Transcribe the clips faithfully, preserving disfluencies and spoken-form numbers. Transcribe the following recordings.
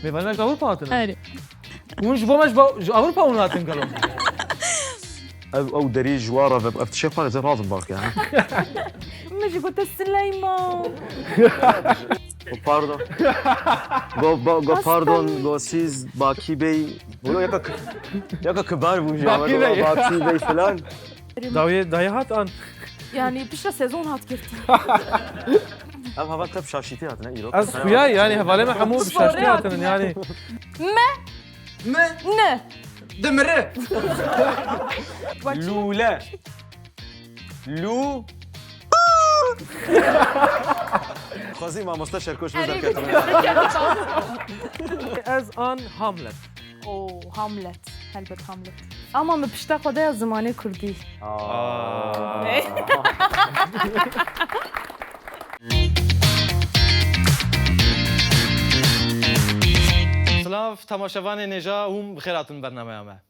Mêvanê me ji Ewropa hatine? Erê. Hûn ji bo me ji ba-, ji Ewropa hûn hatin gelo? Ev, ew derî ji wa re ve, ev tiştê xwe ez ê razim bak ya. Min jî gote Sileyman. Go pardon. Go, go, go pardon, go siz Bakî Bey. Wilo yaka k-, yaka kibar bû ji Bakî Bey. Bakî Bey filan. Dawiyê, dayê hat an. Yani pişta sezon hat girtin. Ev heval tep şaşîtî hatine îro. Ez xuya, yani hevalê me hemû bi şaştî hatinin yani. Me? Me? Ne? Dimire. Lûle. Lû. Xwezî mamoste Şerkoş min derketime. Ez an Hamlet. O, Hamlet. Helbet Hamlet. Ama min pişta xwe daya zimanê kurdî. Aa. Silav, temaşevanê nêja hûn bi xêr hatin bernameya me.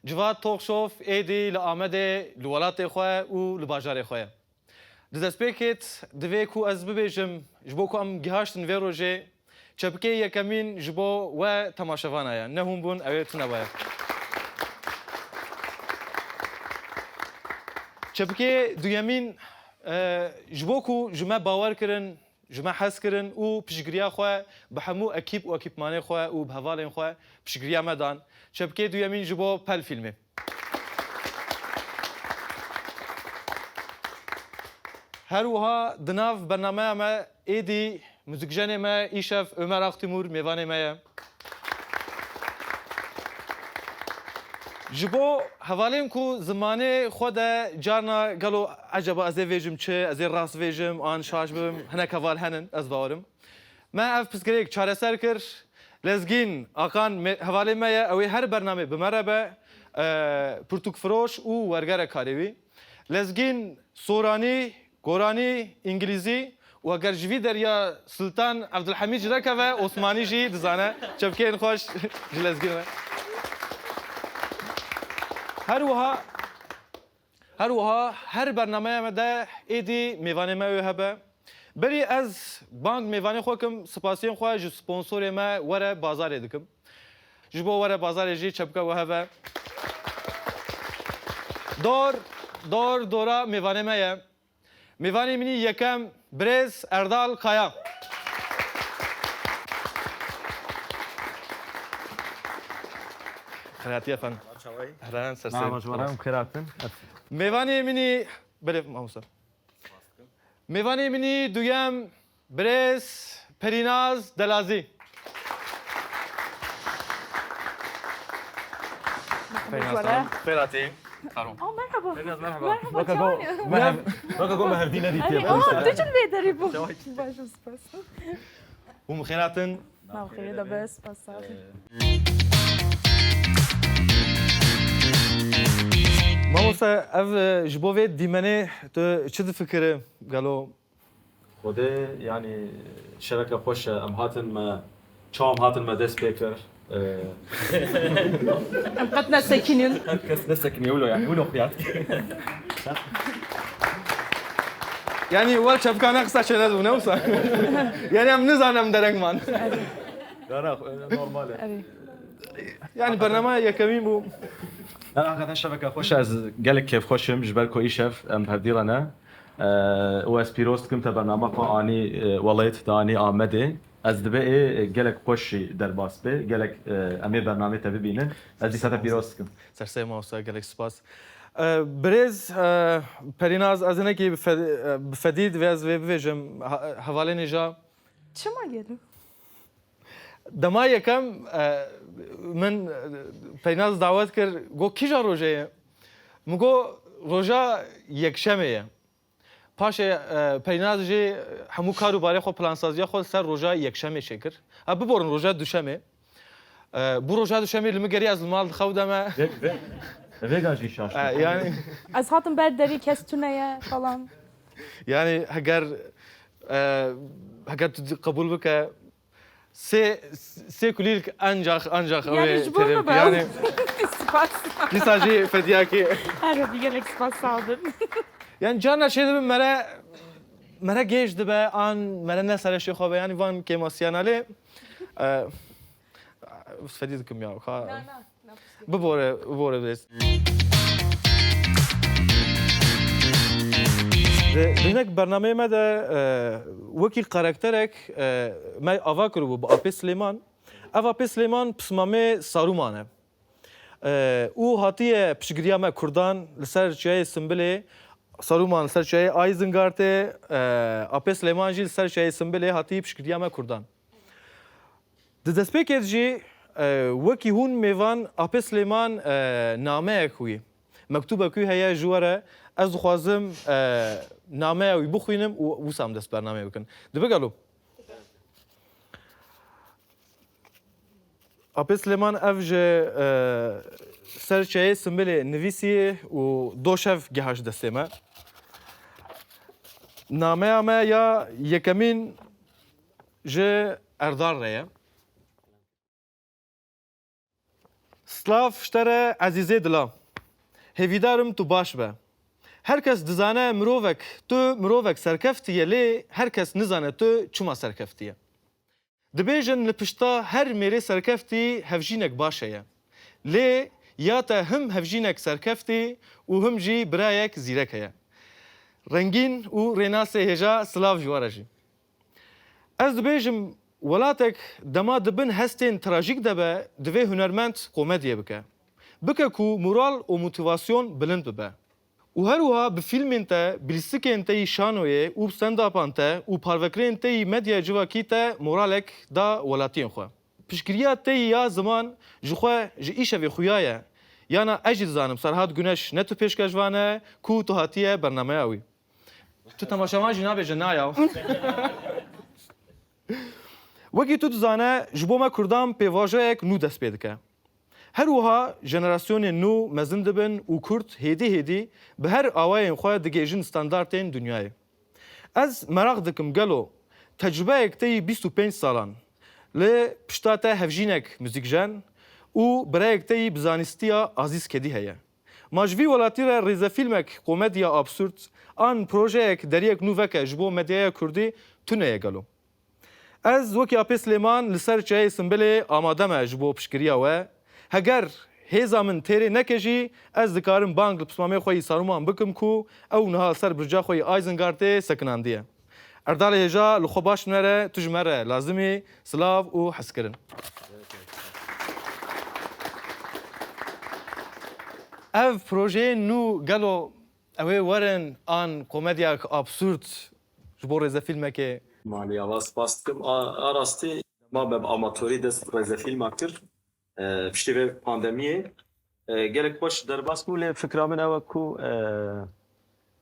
Civat Talk Show êdî li Amedê, li welatê xwe û li bajarê xwe ye. Di destpêkê divê ku ez bibêjim, ji bo ku em gihaştin vê rojê, çepikê yekemîn ji bo we temaşevana ye. Ne hûn bûn, ew ê tune baye. Çepikê duyemîn, e, ji bo ku ji me bawer kirin, ji me hez kirin û piştgiriya xwe bi hemû ekîp û ekîpmanê xwe û bi hevalên xwe piştgiriya me dan. Çepikê duyemîn ji bo Pel Fîlmê. Her wiha di nav bernameya me êdî muzîkjenê me îşev Ömer Aktîmûr mêvanê me ye. Ji bo hevalên ku zimanê xwe de carna gelo eceba ez ê vêjim çi, ez ê rast vêjim, an şaş bibim, hinek heval henin, ez bawerim. Me ev pirsgirêk çareser kir. Lezgîn Akan me, hevalê me ye, ew ê her bernamê bi me re be, e, pirtûkfiroş û wergerekarê wî. Lezgîn Soranî, Goranî, Îngilîzî û eger ji vî derya Sultan Evdulhemîd jî derkeve, Osmanî jî dizane. Çepkeyên xweş ji Lezgîn re. Her wiha, her wiha her bernameya me de êdî mêvanê me wê hebe. Berî ez bang mêvanê xwe kim, spasiyên xwe ji sponsorê me Were Bazarê dikim. Ji bo Were Bazarê jî çepke we hebe. Dor, dor, dora mêvanê me ye. Mêvanê min î yekem, birêz Erdal Kaya. Xêratî efendim. Çawayî? Helen ser Merhaba, ser. Merhaba, xêratin. Mêvanê min î, belê mamoste. Mêvanê min î duyem, birêz Perînaz Delazî. Perînaz, tamam. Xêratî. Karo. Aa, merhaba. Perînaz, merhaba. Merhaba, Weke go, can. Me hev-, weke go me hevdî nedîtiye. Erê, aa, tu cil vê derî bû. Baş û spas. Hûn bi xêr hatin. Nav xêrê de be, spas, sağ ol. Mamoste, ev, e, ji bo vê dîmenê tu çi difikirî gelo? Xwedê, yanî, şeveke xweş e. Em hatin me, çawa em hatin me dest pê kir. E, Em qet nesekinin. Kes nesekiniye, wilo, yanî, wilo xuya. Yanî, wel çepka ne qisa çêne dibû, ne wisa? Yanî, em nizanin em dereng man. Ya, na, e, normal e. Erê. Yanî, bernama yekemîn bû. Na, hakikaten şeveke xweş e. Ez gelek kêfxweş im, ji ber ku îşev em hevdî re ne. E, û ez pîroz dikim te bernama xwe anî, e, welat, te anî Amedê. Ez dibê ê, e, gelek xweş jî derbas bê, gelek, e, em ê bernamê te bibînin. Ez dîsa te pîroz dikim. Ser serê me wisa, gelek spas. E, birêz, e, Perînaz, ez hinekî bi fe-, e, bi fedî divê ez vê bibêjim, ha-, hevalê nêja. Çima gelo? Dema yekem, e, min, e, Perînaz dawet kir, got, kîja rojê ye? Min got, roja yekşemê ye. Paşê, e, Perînaz jî hemû kar û barê xwe, plansaziya xwe li ser roja yekşemê çêkir. Ha, biborin roja duşemê. E, bû roja duşemê li min gerî ez li mal dixew deme. Vê, vê, vêga jî şaş. E, yani. Ez hatim ber derî, kes tune ye falan. Yani heger, e, heger tu qebûl bike, Sê, sê kulîlk ancak, ancak ew ê terê bike. Yani, spas. Dîsa jî fediyakê. Her gelek spas, sağ olun. Yani, carna çê dibe mere, mere gêj dibe, an mere ne serê şê xwe be. Yani, van kêmasiyan alê. E, Fedî dikim ya. Ka... Na, na, na, pirsgirêk. Bibore, bibore vês. Di, di hinek bernameyê me de, e, wekî karakterek, e, me ava kiribû bi Apê Silêman. Ev Apê Silêman pismamê Saruman e. E, û hatiye piştgiriya me Kurdan li ser çiyayê Simbilê, Saruman li ser çiyayê Ayzingartê, e, Apê Silêman jî li ser çiyayê Simbilê hatiye piştgiriya me Kurdan. Di destpêkê de jî, e, wekî hûn mêvan Apê Silêman, e, nameyek wî, mektûbek wî heye ji we re. Ez dixwazim, e, nameya wî bixwînim û wisa em dest bernameyê bikin. Dibe gelo? Apê Silêman ev ji, e, ser çiyayê Simbilê nivîsî û do şev gihaş destê me. Nameya me ya yekemîn ji Erdal re ye. Silav ji te re ezîzê dila. Hêvîdar im tu baş be. Her kes dizane mirovek, tu mirovek serkeftî ye, lê her kes nizane tu çima serkeftî ye. Dibêjin li pişta her mêrê serkeftî hevjînek baş heye. Lê ya te him hevjînek serkeftî û him jî birayek zîrek heye. Rengîn û Rênasê hêja silav ji we re jî. Ez dibêjim, welatek dema di bin hestên trajîk de be, divê hunermend komediyê bike. Bike ku moral û motîvasyon bilind bibe. Û her wiha bi fîlmên te, bi lîstikên te yî şanoyê û bi stand-upan te û parvekirên te yî medyaya civakî te moralek da welatiyên xwe. Piştgiriya te yî ya ziman ji xwe ji îşevê xuya ye. Yana ez jî dizanim Serhat Guneş ne tu pêşkêşvan e ku tu hatiye bernameya wî. Tu temaşevan jî nabêje na ya. Wekî tu dizane, ji bo me Kurdan pêvajoyek nû dest pê dike. Her wiha jenerasyonên nû mezin dibin û Kurd hêdî hêdî bi her awayên xwe digihêjin standartên dinyayê. Ez meraq dikim gelo tecrubeyek te yî bîst û pênc salan, li pişta te hevjînek muzîkjen û birayek te yî bi zanîstiya Azîz Kedî heye. Ma ji vî welatî re rêzefîlmek, komediya absurd an projeyek deriyek nû veke ji bo medyaya kurdî tune ye gelo? Ez wekî Apê Silêman li ser çiyayê Simbilê amade me ji bo piştgiriya we. Heger hêza min têrê neke jî, ez dikarim bang li pismamê xwe yî Saruman bikim ku ew niha li ser birca xwe yî Ayzingartê sekinandiye. Erdalê hêja, li xwe baş nere, tu ji me re lazim î. Silav û hezkirin. Ev projeyên nû gelo ew ê werin an komedyayek absurd ji bo rêzefîlmekê? Malî ava spas dikim. A, a rastî dema me bi amatorî dest bi rêzefîlma kir. E, piştî vê pandemiyê, e, gelek xweş derbas bû, lê fikra min ew e ku,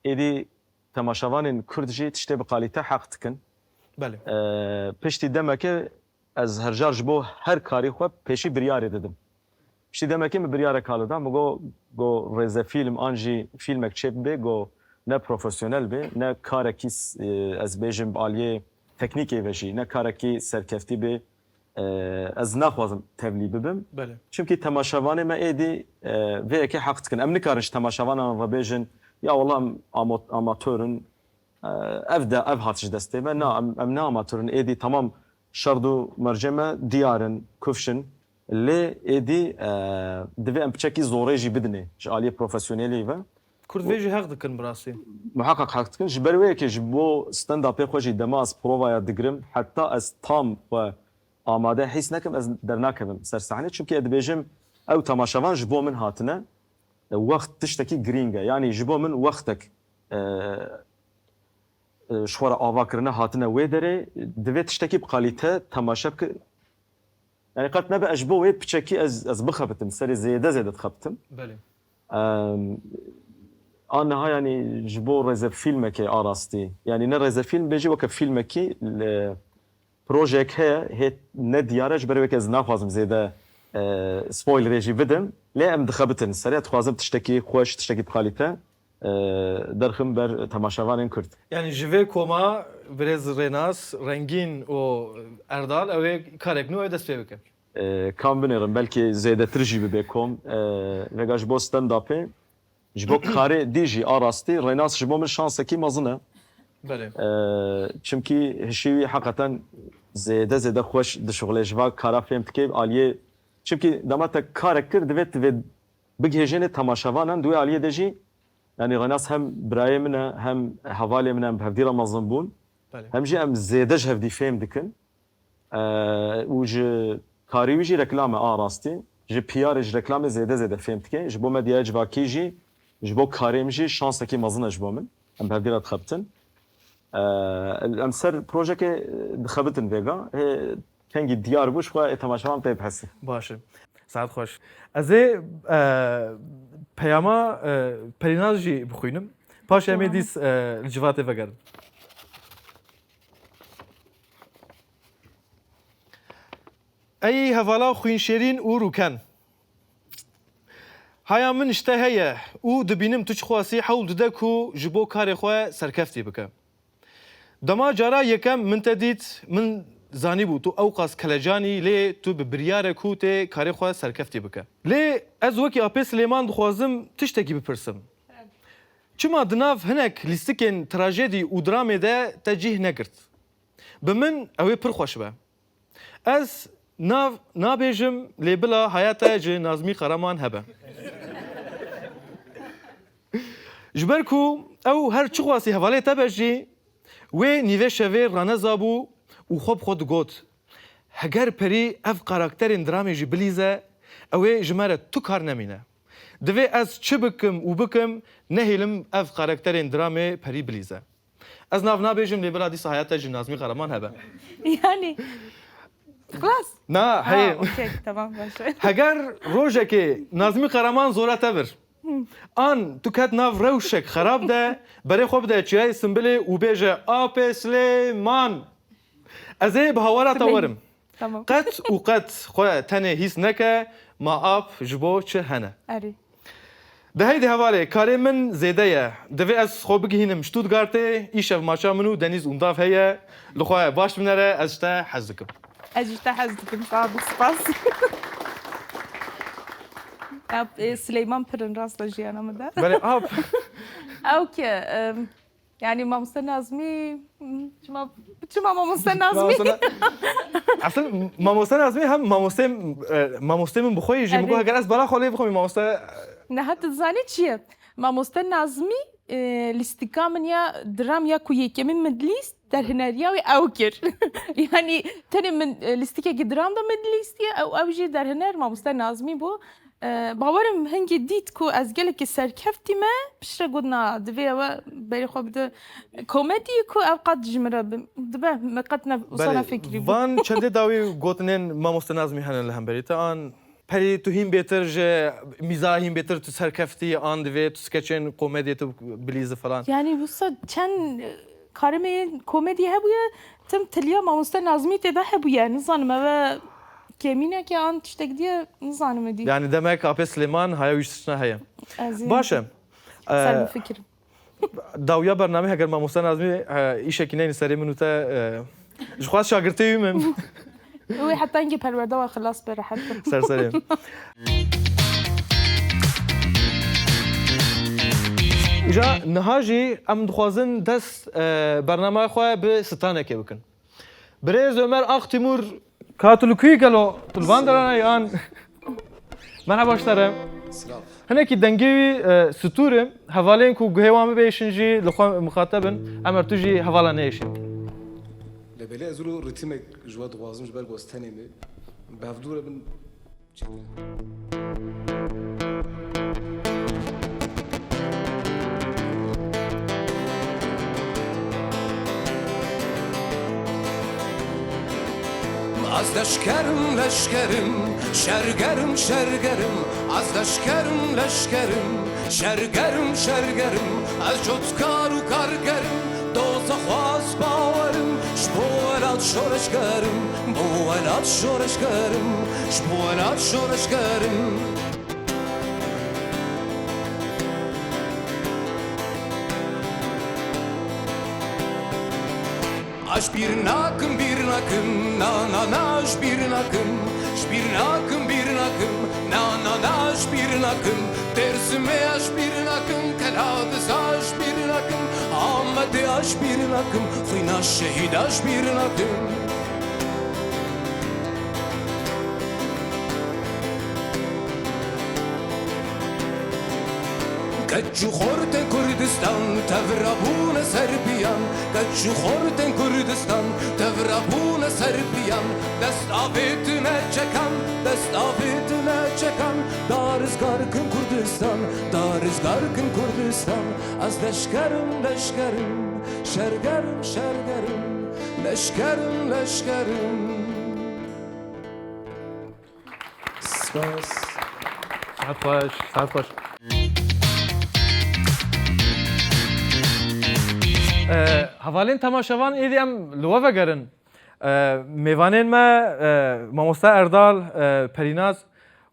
e, êdî temaşevanên Kurd jî tiştê bi qalîte heq dikin. Belê. E, piştî demeke ez her car ji bo her karî xwe pêşî biryarê didim. Piştî demekê min biryarek halidan, min got, got rêzefîlm an jî fîlmek çêbibe, got ne profesyonel be, ne karekî s-, e, ez bêjim bi aliyê teknîkê ve jî, ne karekî serkeftî be, e, ez naxwazim tevlî bibim. Belê. Çimkî temaşevanê me êdî, e, vê yekê heq dikin. Em nikarin ji temaşevanan re bêjin, ya wela em amo-, amator in, e, ev de, ev hat ji destê me. Na, em, em ne amator in. Êdî temam şerd û mercê me diyar in, kufş in. Lê êdî, e, divê em piçekî zorê jî bidinê ji aliyê profesyonelî ve. Kurd vê jî heq dikin bi rastî. Muheqeq heq dikin. Ji ber wê yekê ji bo stand-upê xwe jî dema ez provaya digirim, heta ez tam xwe amade hîs nekim, ez dernakevim ser sahnê. Çimkî ez dibêjim, ew temaşevan ji bo min hatine. E, wext tiştekî girîng e. Yanî ji bo min wextek, e, e, ji xwe re ava kirine hatine wê derê, divê tiştekî bi qalîte temaşe bike. Yanî qet nebe ez ji bo wê piçekî ez, ez bixebitim, serê zêde zêde dixebitim. Belê. Em, a niha yanî ji bo rêzefîlmekê a rastî. Yanî ne rêzefîlm bêjî weke fîlmekî li projeyek heye, hê ne diyar e, ji ber wê ke ez naxwazim zêde, e, spoilerê jî bidim. Lê em dixebitin serê, dixwazim tiştekî xweş, tiştekî bi qalîte, e, derxim ber temaşevanên Kurd. Yanî ji vê koma birêz Rênas, Rengîn û Erdal ew ê karek nû ew dest pê bike. E, kam binêrin, belkî zêdetir jî bibe kom. E, vega ji bo stand-upê, ji bo karê dî jî a rastî, Rênas ji bo min şansekî mezin e. Belê. E, çimkî hişî wî heqeten zêde zêde xweş dişuxulê, ji va kara fêm dike, aliyê Çimkî dema te karek kir, divê tu vê bigihêjênê temaşevanan, di wê aliyê de jî, yanî Renas hem birayê min e, hem hevalê min e, em bi hevdî re mezin bûn. Belê. Hem jî em zêde ji hevdî fêm dikin. Eee, û ji karî wî jî reklam e, a rastî. Ji P Rê, ji reklamê zêde zêde fêm dike. Ji bo medyaya civakî jî, ji bo karê min jî şansekî mezin e ji bo min. Em bi hevdî re dixebitin. Eee, em ser projekê dixebitin vêga. Hê kengî diyar bû, ji xwe ê temaşevan tê bihesî. Baş e. Saet xweş. Ez ê, e, peyama, e, Perînaz jî bixwînim. Paşê em ê Tamam. dîs, e, li civatê vegerin. Ey hevala xwînşêrîn û rûken. Haya min ji te heye û dibînim tu çixwasî hewl dide ku ji bo karê xwe serkeftî bike. Dema cara yekem min te dît, min zanîbû tu ewqas kelecan î, lê tu bi biryarek ku tê karê xwe serkeftî bike. Lê ez wekî Apê Silêman dixwazim tiştekî bipirsim. Çima di nav hinek lîstikên trajedî û dramê de te cih negirt? Bi min ew ê pir xweş be. Ez nav nabêjim, lê bila haya te ji Nazmî Qaraman hebe. Ji ber ku ew her çixwasî hevalê te be jî, wê nîvê şevê ranezabû û xwe bi xwe digot, heger Perî ev karakterên dramê jî bilîze, ew ê ji me re tu kar nemîne. Divê ez çi bikim û bikim, nehêlim ev karakterên dramê Perî bilîze. Ez nav nabêjim, lê bila dîsa haya te ji Nazmî Qaraman hebe. Yani, xlas? Na, Ha, heye. okey, tamam, baş e. Heger rojekê Nazmî Qaraman zora te vir. An tu ket nav rewşek xerab de, berê xwe bide çiyayê Simbilê û bêje, Apê Silêman. Ez ê bi hawara te Silêman. werim. Tamam. Qet û qet xwe tenê hîs neke, ma ap ji bo çi hene. Erê. De heydi hevalê, karê min zêde ye. Divê ez xwe bigihînim Stuttgartê, îşev maça min û Denîz Undav heye. Li xwe baş binere, ez ji te hez dikim. Ez ji te hez dikim, sağ ol, spas. Ya, e, Sileyman pir in rasta jiyana min de. Belê, ap. Ew ki, em, Yani mamoste Nazmî, hmm, çima, çima mamoste Nazmî? Mamoste Na-, Aslında mamoste Nazmî hem mamoste, e, mamoste min bi xwe yê jî, min got, Evet. heger ez bala xwe lê bixwim, mamoste. Niha tu dizanî çi ye? Mamoste Nazmî, e, lîstika min ya dram ya ku yekemîn min dilîst, derhineriya wê ew kir. Yani tenê min, e, lîstikekî dram de min dilîstiye, ew, ew jî derhiner mamoste Nazmî bû. E, bawerim hingî dît ku ez gelekî serkeftî me, piştre got, na, divê ewe berê xwe bide komediyê ku ev qet ji min re bi-, dibe, me qet ne, wisa Belê, nefikirî bû. Van çendê dawî gotinên mamoste Nazmî hene li hemberî te, an perî tu hîn bêtir ji mîza hîn bêtir tu serkeftî, an divê tu skeçên komediyê tu bilîzi falan. Yani wisa çend, e, karimê komediyê hebûye, tim tiliya mamoste Nazmî tê de hebûye, nizanim ev e kêmîneke an tiştek diye, nizanim ê dî. Yani demek Apê Silêman haya wî tiştine heye. Ez ê Baş e. Ser Ee, bifikirim. Dawiya bernamê heger mamoste Nazmî, e, îşekî neyni serê min û te, e, ji xwe şagirtê wî min. Wê heta hingê perwerda we xilas be, rehet be. Ser serê. Îja niha jî em dixwazin dest, e, bernama xwe bi sitanekê bikin. Birêz Ömer Aktîmur, ka tu li ku yî gelo? Tu li van deran î an? Merhaba ji te re. Silav. Hinekî dengê wî, e, stûr e. Hevalên ku guhê wan bibêşin jî li xwe mixateb in. Emer tu jî hevala nêşîn. Lê belê ez wilo rîtimek ji we dixwazim, ji ber ku ez tenê me. Bi hevdû re bin. Ez leşkerim, leşkerim, şergerim, şergerim. Ez leşkerim, leşkerim, şergerim, şergerim. Ez cotkar û kargerim. Doza xwe ez bawerim, ji bo welat şoreşgerim, bo welat şoreşgerim, ji bo welat şoreşgerim. Ez bîr nakim, bîr nakim, na, na, na, ez bîr nakim, ez bîr nakim, bîr nakim, na, na, na, ez bîr nakim. Dêrsimê ez bîr nakim, Keladiz ez bîr nakim, Amedê ez bîr nakim, xwîna şehîd ez bîr nakim. Keç û xortên Kurdistan tevra bûne ser piyan, keç û xortên Kurdistan tevra bûne ser piyan. Dest avêtine çekan, dest avêtine çekan. Da rizgar kin Kurdistan, da rizgar kin Kurdistan. Ez leşkerim, leşkerim, şergerim, şergerim, leşkerim, leşkerim. Spas. Saet xweş, saet xweş. Ee, hevalên temaşevan êdî em li we vegerin. Ee, mêvanên me, e, mamoste Erdal, e, Perînaz,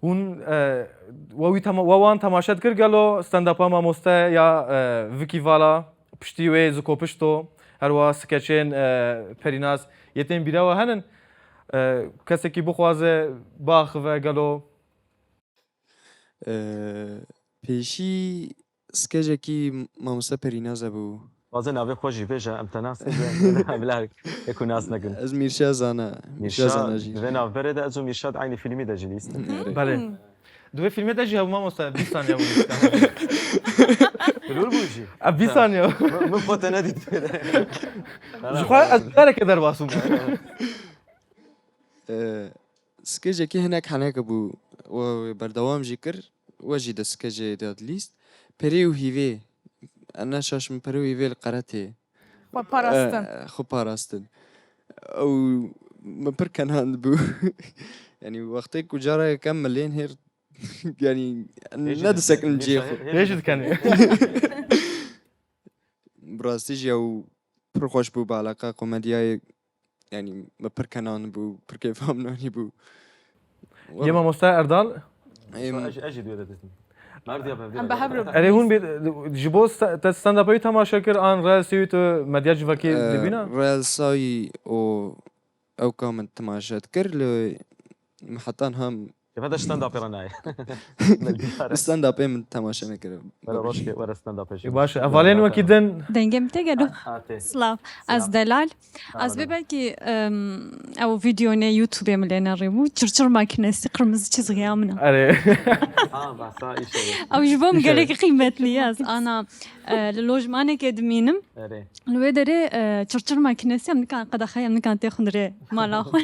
hûn, e, we wî tema-, we wan temaşe dikir gelo stand-upa mamoste ya, e, Vikî Vala, piştî wê Zikopişto, her wiha skeçên, e, Perînaz yê tên bîra we henin? E, kesekî bixwaze biaxive gelo? Ee, pêşî skecekî mamoste Perînaz hebû. Bazen navê xwe jî bêje, em te nas nekin. Bila ê ku nas nekin. Ez Mîrşa zana. Mîrşa Mîrşa zana jî. Di vê navberê de ez û Mîrşad eynî fîlmî de jî lîst. Erê. Belê. Hmm. Di wê fîlmê de jî hebû mamoste, bîst saniye bû. Bilûr bû jî. Ev bîst saniye bû. Min, min xwe te nedît. Ji xwe ez carekê derbas bûm. Ee, Skecekî hinek heneke bû, we berdewam jî kir, we jî di skecê de dilîst. Perê û hîvê, ez ne şaş im, perê û hîvê li qeretê. Xwe parastin. Eh, xwe parastin. Ew min pir kenand bû. Yanî wextê ku careke kem milên hêr, yanî nedisekin cihê xwe. Hêj dikenê. Bi rastî jî ew pir xweş bû, bi eleqa komedyayê. Yanî me pir kenan bû, pir kêfa min anî bû. Yê mamoste Erdal? Em, Ez, ez jî duê de dizim. Merdiya mevdiya. Em bi hev re Erê hûn bê, ji bo sta-, te stand-upê wî temaşe kir, an Reelsê wî tu medya civakê Ee, dibîna? Reelsayî û ew ka min temaşe dikir, li min hetan ham Kêfa de stand-upê re nayê. Bi stand-upê min temaşe nekiriye. Were rojkê, were stand-upê jî. Baş e, hevalên wekî din. Dengê min tê gelo? A, a, tê. Silav. Silav. Ez Delal. Silav. Ez bê belkî, em, ew vîdeo ne YouTube-ê min lê nerî bû. Çirçir makinesi, kırmızı çizgiya min e. Erê. Ha, behsa îşe. Ew ji bo min gelekî qîmetlî ye. Ez ana, e, li lojmanekê dimînim. Erê. Li wê derê, e, çirçir makinesi em nikan qedexe, em nikan têxin rê mala xwe.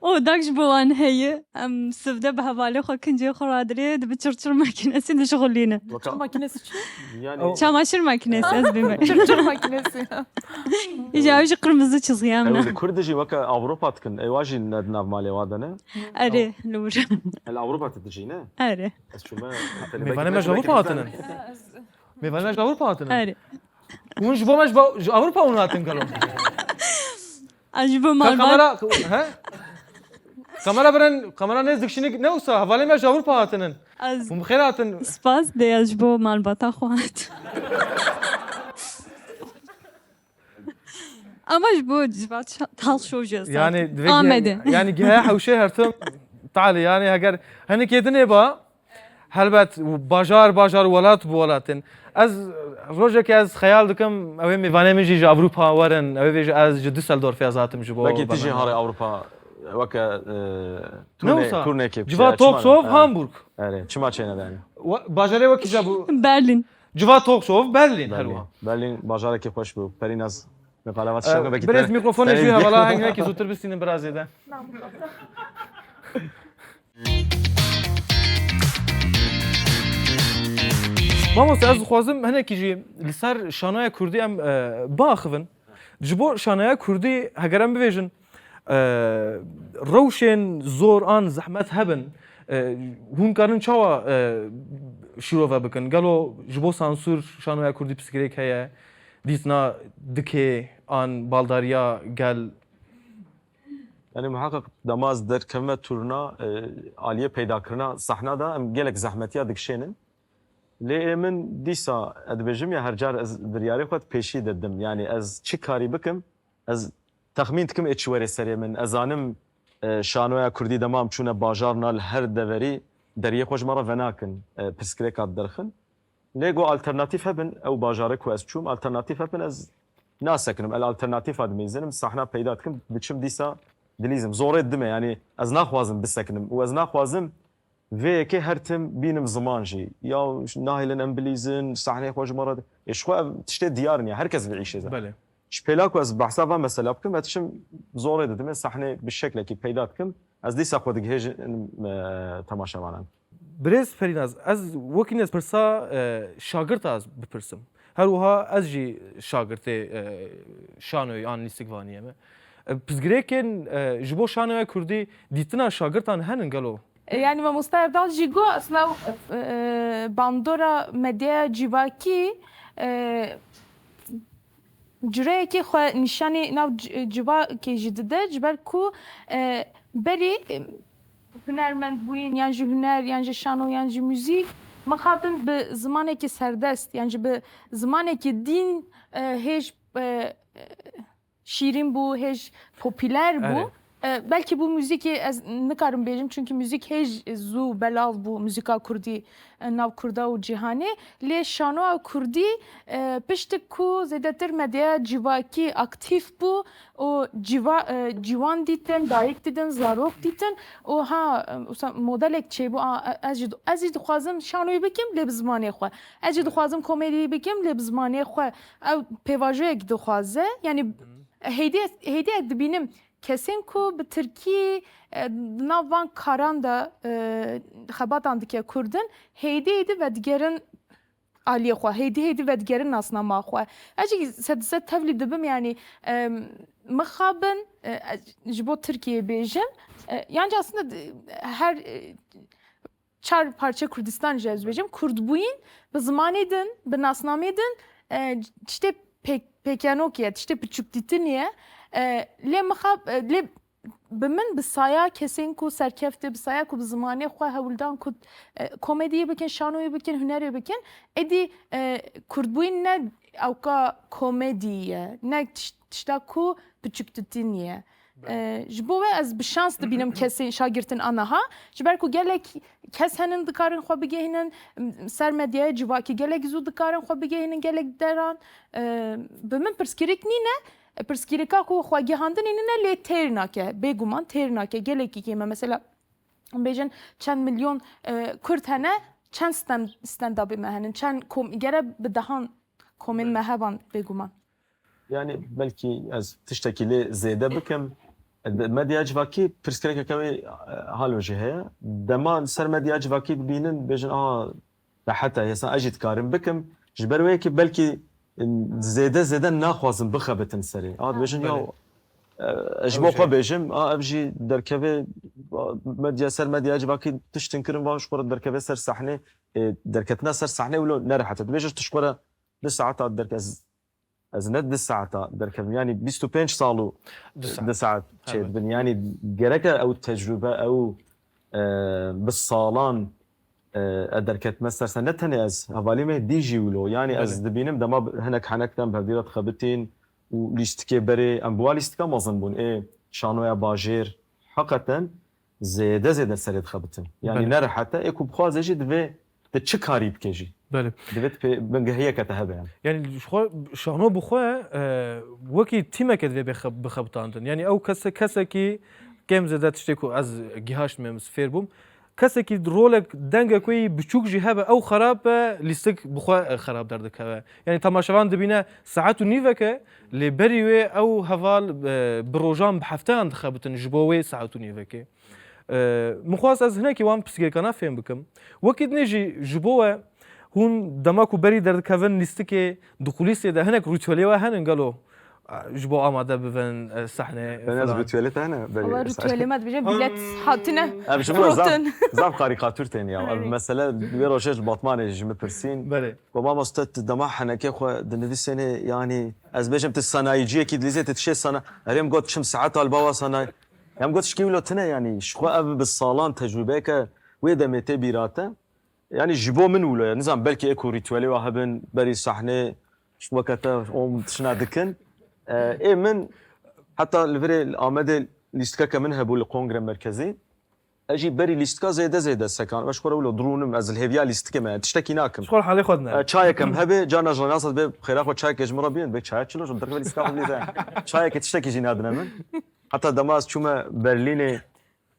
Odak ji bo wan heye. Em sivde bi hevalê xwe kincê xwe radirê, dibi çirçir makinesi dişixulîne. Weka- Çamaşır makinesi çi? Yani Çamaşır makinesi, ez bême. Çirçir makinesi. Îca ew jî qirmizi çizgiya min Ew e. Li Kurd jî weke Avrupa dikin. Ewa jî ne di nav malê wa de ne? Erê, li wir. El Avrupa tu dijî ne? Erê. Ez çûme. Mêvanê me ji Avrupa hatinin. Mêvanê me ji Avrupa hatinin. Erê. Hûn ji bo me ji ba-, ji Ewropa hûn hatin gelo? Ez ji bo Ka malbat. Kamera, he? Kamera birin, kamera nêz dikişînin, ne wisa, hevalê me ji Ewropa hatinin. Ez Hûn bi xêr hatin. Spas dê, ez ji bo malbata xwe hat. Ama ji bo civat şa-, talk show jî ez Yani, hatim. Divê Amedê. Yani, gehe hewşê her tim talê, yani, heger hinek ê dinê ba, Helbet, bajar, bajar, welat bi welat in. Ez, rojekê ez xeyal dikim, ew ê mêvanê min jî ji Ewropa werin, ew ê bêje ez ji Düsseldorfê ez hatim ji bo Belkî tu jî bername. Harê Ewropa weke, e, Ne turne-, wisa? Turnekê Civa biçe, Talk çima ne? Show Ha. Hamburg. Erê, çima çêne yani? Wa-, bajarê wekî ca bû? Berlin. Civa Talk Show Berlin, Berlin. Herwa. Berlin bajarekî xweş bû. Perînaz, min qala va Ee, tiştek belkî Birêz te-, mikrofonu te-, jî hevala heng nekî zûtir bistînin birazê de. Mamoste, ez dixwazim hinekî jî li ser şanoya kurdî em, e, biaxivin. Ji bo şanoya kurdî, heger em bivêjin, e, rewşên zor an zehmet hebin, e, hûn karin çawa, e, şîrove bikin? Gelo ji bo sansûr şanoya kurdî pirsgirêk heye? Dîtina dikê an baldariya gel Yani muheqeq dema ez derkevime turna, e, aliyê peydakirina sehna de em gelek zehmetiya dikişênin. Lê ê min dîsa, ez dibêjim ya her car ez biryarê xwe di pêşî de dim. Yani ez çi karî bikim, ez texmîn dikim ê çi werê serê min. Ez zanim, e, şanoya kurdî dema em çûne bajarna li her deverî deriyê xwe ji me re venakin, e, pirsgirêka diderxin. Lê go alternatîf hebin, ew bajarê ku ez çûm, alternatîf hebin, ez nasekinim. El alternatîfa dimêzinim, sahna peyda dikim, biçim dîsa dilîzim. Zorê dime, yani ez naxwazim bisekinim û ez naxwazim Vê yekê her tim bînim ziman jî. Ya nahêlin em bilîzin, sahneyê xwe ji me re di-, ê ji xwe ev tiştê diyar niye, her kes vê îşê de. Belê. Ji pêla ku ez behsa van mesela bikim, ez diçim zorê didimê sahnê bi şeklekî peyda dikim. Ez dîsa xwe digihêjim, e, temaşevanan. Birêz Perînaz, ez wekî ez pirsa, e, şagirta ez bipirsim. Her wiha ez jî şagirtê, e, şanoyê an lîstikvaniyê me. E, pirsgirêkên, e, ji bo şanoya kurdî dîtina şagirtan henin gelo? E, Yani mamosta Erdal jî got, aslında, e, bandora medyaya civakî, e, cureyekî xwe nîşanî nav c- civakê jî dide, ji ber ku, e, berî, e, hunermend bûyîn, yan ji huner, yan ji şano, yan ji muzîk, mixabin bi zimanekî serdest, yan ji bi zimanekî dîn, e, hêj, e, şîrîn bû, hêj popüler bû. Erê. E, belkî bû muzîkê ez nikarim bêjim, çünkü muzîk hêj zû belav bû, muzîka kurdî, e, nav kurda û cîhanê. Lê şanoya kurdî, e, piştik ku zêdetir medyaya civakî aktîf bû û civa, e, ciwan dîtin, dayik dîtin, zarok dîtin û ha, e, wisa modelek çêbû, a, e, ez jî, ez jî dixwazim şanoyê bikim, lê bi zimanê xwe. Ez jî dixwazim komediyê bikim, lê bi zimanê xwe. Ew pêvajoyek dixwaze. Yani hêdî, hêdî ez dibînim kesên ku bi tirkî, e, di nav van karan de, e, xebatan dike kurdin, hêdî hêdî vedigerin aliyê xwe, hêdî hêdî vedigerin nasnama xwe. Ez jî sed sed tevlî dibim, yani, e, mixabin, e, ez ji bo Tirkiyeyê bêjim. E, yani aslında d- her, e, çar parçe Kurdistan jî ez bêjim, kurdbûyîn bi zimanê din, bi nasnamê din, e, tiştê pêk- pêkenokî ye, tiştê piçûkdîtinî ye. E, lê mixa, e, lê bi min bi saya kesên ku serkefte, bi saya ku bi zimanê xwe hewldan ku, e, komediyê bikin, şanoyê bikin, hunerê bikin, êdî, e, kurdbûyîn ne ewka komedî ye, ne tiş- tişta ku piçûkdîtinî ye. E, ji bo we ez bi şans dibînim kesên şagirtin anaha. Ji ber ku gelek kes henin dikarin xwe bigihînin, m- ser medyaya civakî gelek zû dikarin xwe bigihînin gelek deran. E, bi min pirsgirêk nîne, e, pirsgirêka ku xwe gihandinê nîne lê têr nake. Bêguman têr nake. Gelekî kêm e. Mesela bêjin çend milyon, e, Kurd hene, çend stand, stand-upê me henin, çend kom, gere bi dehan komên me heban bêguman. Yani belkî ez tiştekî lê zêde bikim. Di medya civakî pirsgirêkeke wê, e, halo jî heye. Dema li ser medya civakî dibînin, bêjin, "Aha, rehet e, hêsan ez jî dikarim bikim." Ji ber wê yekê belkî, e, zêde zêde naxwazin bixebitin serê. Aha, dibêjin, "Ya, Belê. e, ez ji Ew bo jî xwe bêjim, a, ev jî derkeve, a, medya ser medya civakî tiştin kirin, van ji xwe re derkeve ser sahnê, e, derketina ser sahnê wilo ne rehet e." Dibêjin, "Tu ji xwe re du saeta derke-, ez, ez ne du saeta derkevim. Yani bîst û pênc sal û Du saet. du saet Elbet. çêdibin." Yani gereke ew tecrube, ew, e, bi salan, e, e derketme ser sahnê. Ne tenê ez, hevalî me dî jî wilo. Yani ez Belê. dibînim dema bi- hinek henek dem bi hevdî re dixebitin û lîstikê berê, em bi wa lîstika mezin bûn. Ê şanoya bajêr, heqeten zêde zêde serê dixebitin. Yani Belê. ne rehet e, ê ku bixwaze jî divê te çi karî bike jî. Belê. Divê tu pê-, bingehiyeke te hebe yani. Yani ji xwe şano bi xwe, e, wekî tîmeke divê bê xe- bixebitandin. Yani ew kese, kesekî kêm zêde tiştê ku ez gihaştime, ez fêr bûm. Kesekî rolek, dengek wê yî biçûk jî hebe, ew xerab be, lîstik bi xwe, e, xerab derdikeve. Yani temaşevan dibîne saet û nîveke, lê berî wê ew heval, e, bi rojan, bi hefteyan dixebitin ji bo wê saet û nîvekê. E, min xwest ez hinekî wan pirsgirêkana fêm bikim. Wekî dinê jî ji bo we hûn dema ku berî derdikevin lîstikê, di kulîsê de hinek rîtuelê we henin gelo? E, ji bo amade bibin, e, sahneyê Ben ez falan. rîtuelê te hene. Wala rîtuelê me dibêjin bilet hatine. Ev ji min re zaf, Firotin. zaf karîkatur tên ya. Ev Erê. Mesele wê rojê ji Batmanê ji min pirsîn. Belê. Got, "Mamoste, tu dema henekê xwe dinivîsênê, yani ez bêjim tu sanayiciyekî dilîzê tu dişê sana-." Erê, min got, "Çim saet albawa sanayi." Em got, "Şikî wilo tune yani. Ji xwe ev bi salan tecrûbeyeke wê demê tê bîra te." Yani ji bo min wilo ye. Nizam belkî ê ku rîtuelê wa hebin, berî sahnê, ji weke te om tişna dikin. E, ê min heta li virê li Amedê lîstikeke min hebû li Kongre Merkezî. Ez jî berî lîstika zêde zêde sekan. Ez ji xwe re wilo dirûnim, ez li hêviya lîstikê me, tiştekî nakim. Ji xwe re halê xwe dinere. E, çayek em hebe, carna ji nas bê xêra xwe çayekê ji min re bînin, bê çaya çilo, ji derve lîstika xwe bîze. Çayekê tiştekî jî nadine min. Heta dema ez çûme Berlînê,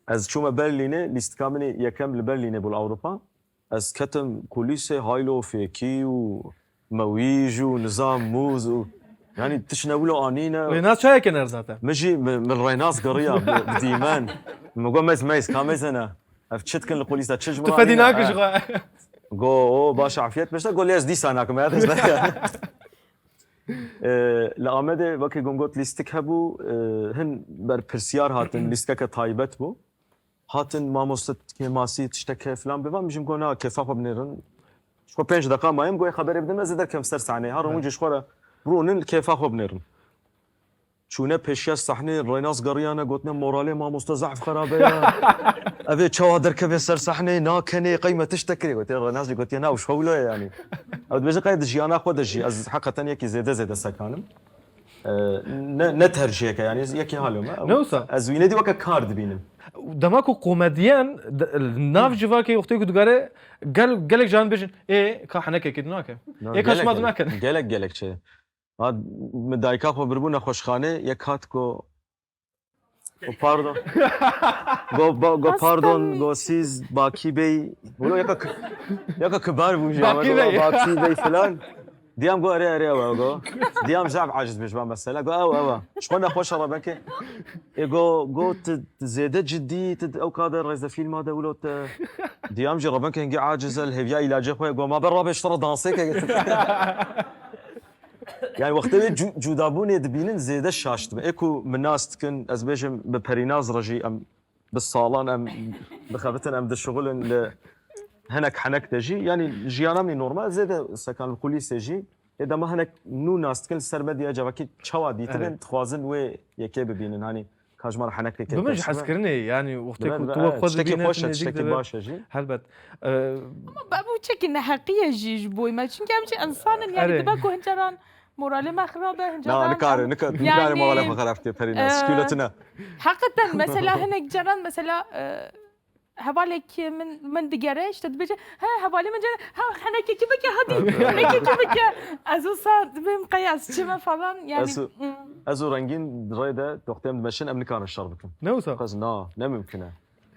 Ez çûme Berlînê, lîstika min ê yekem li Berlînê bû li Ewropa. Ez ketim kulîsê haylo fêkî û mewîj û nizam mûz û, yanî tiştine wilo anîne. Rênas çayeke ner zaten. Min jî, min, min Rênas geriya bi, bi dîmen. Min got, "Meyz, meyz, ka meyz ne? Ev çi dikin li kulîs de, çi ji min Tu fedî anîne?" nakin ji xwe. Go, "O, baş afiyet beşte." Go, "Lê ez dîsa nakim, ya, ez ne." Ee, li Amedê wekî ku min got lîstik hebû, ee, hin berpirsiyar hatin, lîstikeke taybet bû. Hatin, "Mamoste, kêmasî tiştek heye?" filan bêvan, min jî got, "Na, kêfa xwe binêrin." Ji xwe pênc deqa mayim, got, "Xeberê bidin, ez ê derkem ser sahneyê." Her rûnî ji xwe re rûnin, kêfa xwe binêrin. Çûne pêşiya sahnê, Rênas geriyane, gotine, "Moralê mamoste zehf xerabe ye. Ev ê çawa derkeve ser sahneyê, nakenê, qey me tiştek kirê." Gotiye, Rênas jî gotiye, "Na, û şewlo ye yanî." Ew dibêje, "Qey di jiyana xwe de jî, ez heqeten yekî zêde zêde sekan im." Ee, ne, ne terciheke, yanî yekî halê me. Ne wisa? Ez wî nedî weke kar dibînim. Dema ku komedyen de, nav civakê wextê ku digare, gel, gelek can bêjin, "Ê, ka henekekê tu nake. No, Ê, ka şima tu gelek, nakin." Gelek, gelek çi. Ha, min dayika xwe biribû nexweşxanê, yek hat go, go pardon. Go, ba, go pardon, go siz Bakî Bey. Wilo yeka ki-, yeka kibar bû jî, Bakî ama go, Bey. Bakî Bey filan. Diyam go, "Erê, erê, ew e," go. Diyam zaf aciz bêj ba mesela. Go, "Ew, ew e." Ji xwe nexweş e, revenge. E, go, go, "Tu, tu zêde cidî, tu ew ka de rêzefîlma de wilo te." Diyam jî revenge hingî aciz e, li hêviya îlacê xwe ye. Go, "Ma ber rabe ji te re dansê ke." Yani wextê wê cu-, cudabûnê dibînin zêde şaş dibe. Ê ku min nas dikin, ez bêjim bi Perînaz re jî em bi salan em dixebitin, em dişixulin li hinek henek de jî. Yani jiyana min normal zêde sekan li kulîsê jî. Ê dema hinek nû nas dikin li ser medya cevakî çawa dîtibin, Evet. dixwazin wê yekê bibînin. Hani ka ji me re henekeke Bi min ji ters be. Hezkirinê, yani wextê Bi min ku re, tu evet, xwe tiştekî dibîne, xweş tu e, nêzîk tiştekî dibe. baş e jî. Helbet. Ee, Ama be bu çekî neheqî ye jî ji boy me. Çünkü em jî insan in, yani Erê. dibe ku hincaran moralê me xirab e, hincaran Na, nikare, em nika-, nikare yani, moralê xwe xirab ke, Perîna, e, sikûle tune. Heqeten mesela hinek caran mesela, e, hevalek min, min digere, işte dibêje, "He, hevalê min cere, ha, henekekî bike, hadi, henekekî bike." Ez wisa dibêm qey ez çi me falan, yani, Ez, mm. ez û Rengîn rê de, doxtê em dimeşin, em nikarin şer bikin. Ne wisa? Xwez, na, ne mimkun e.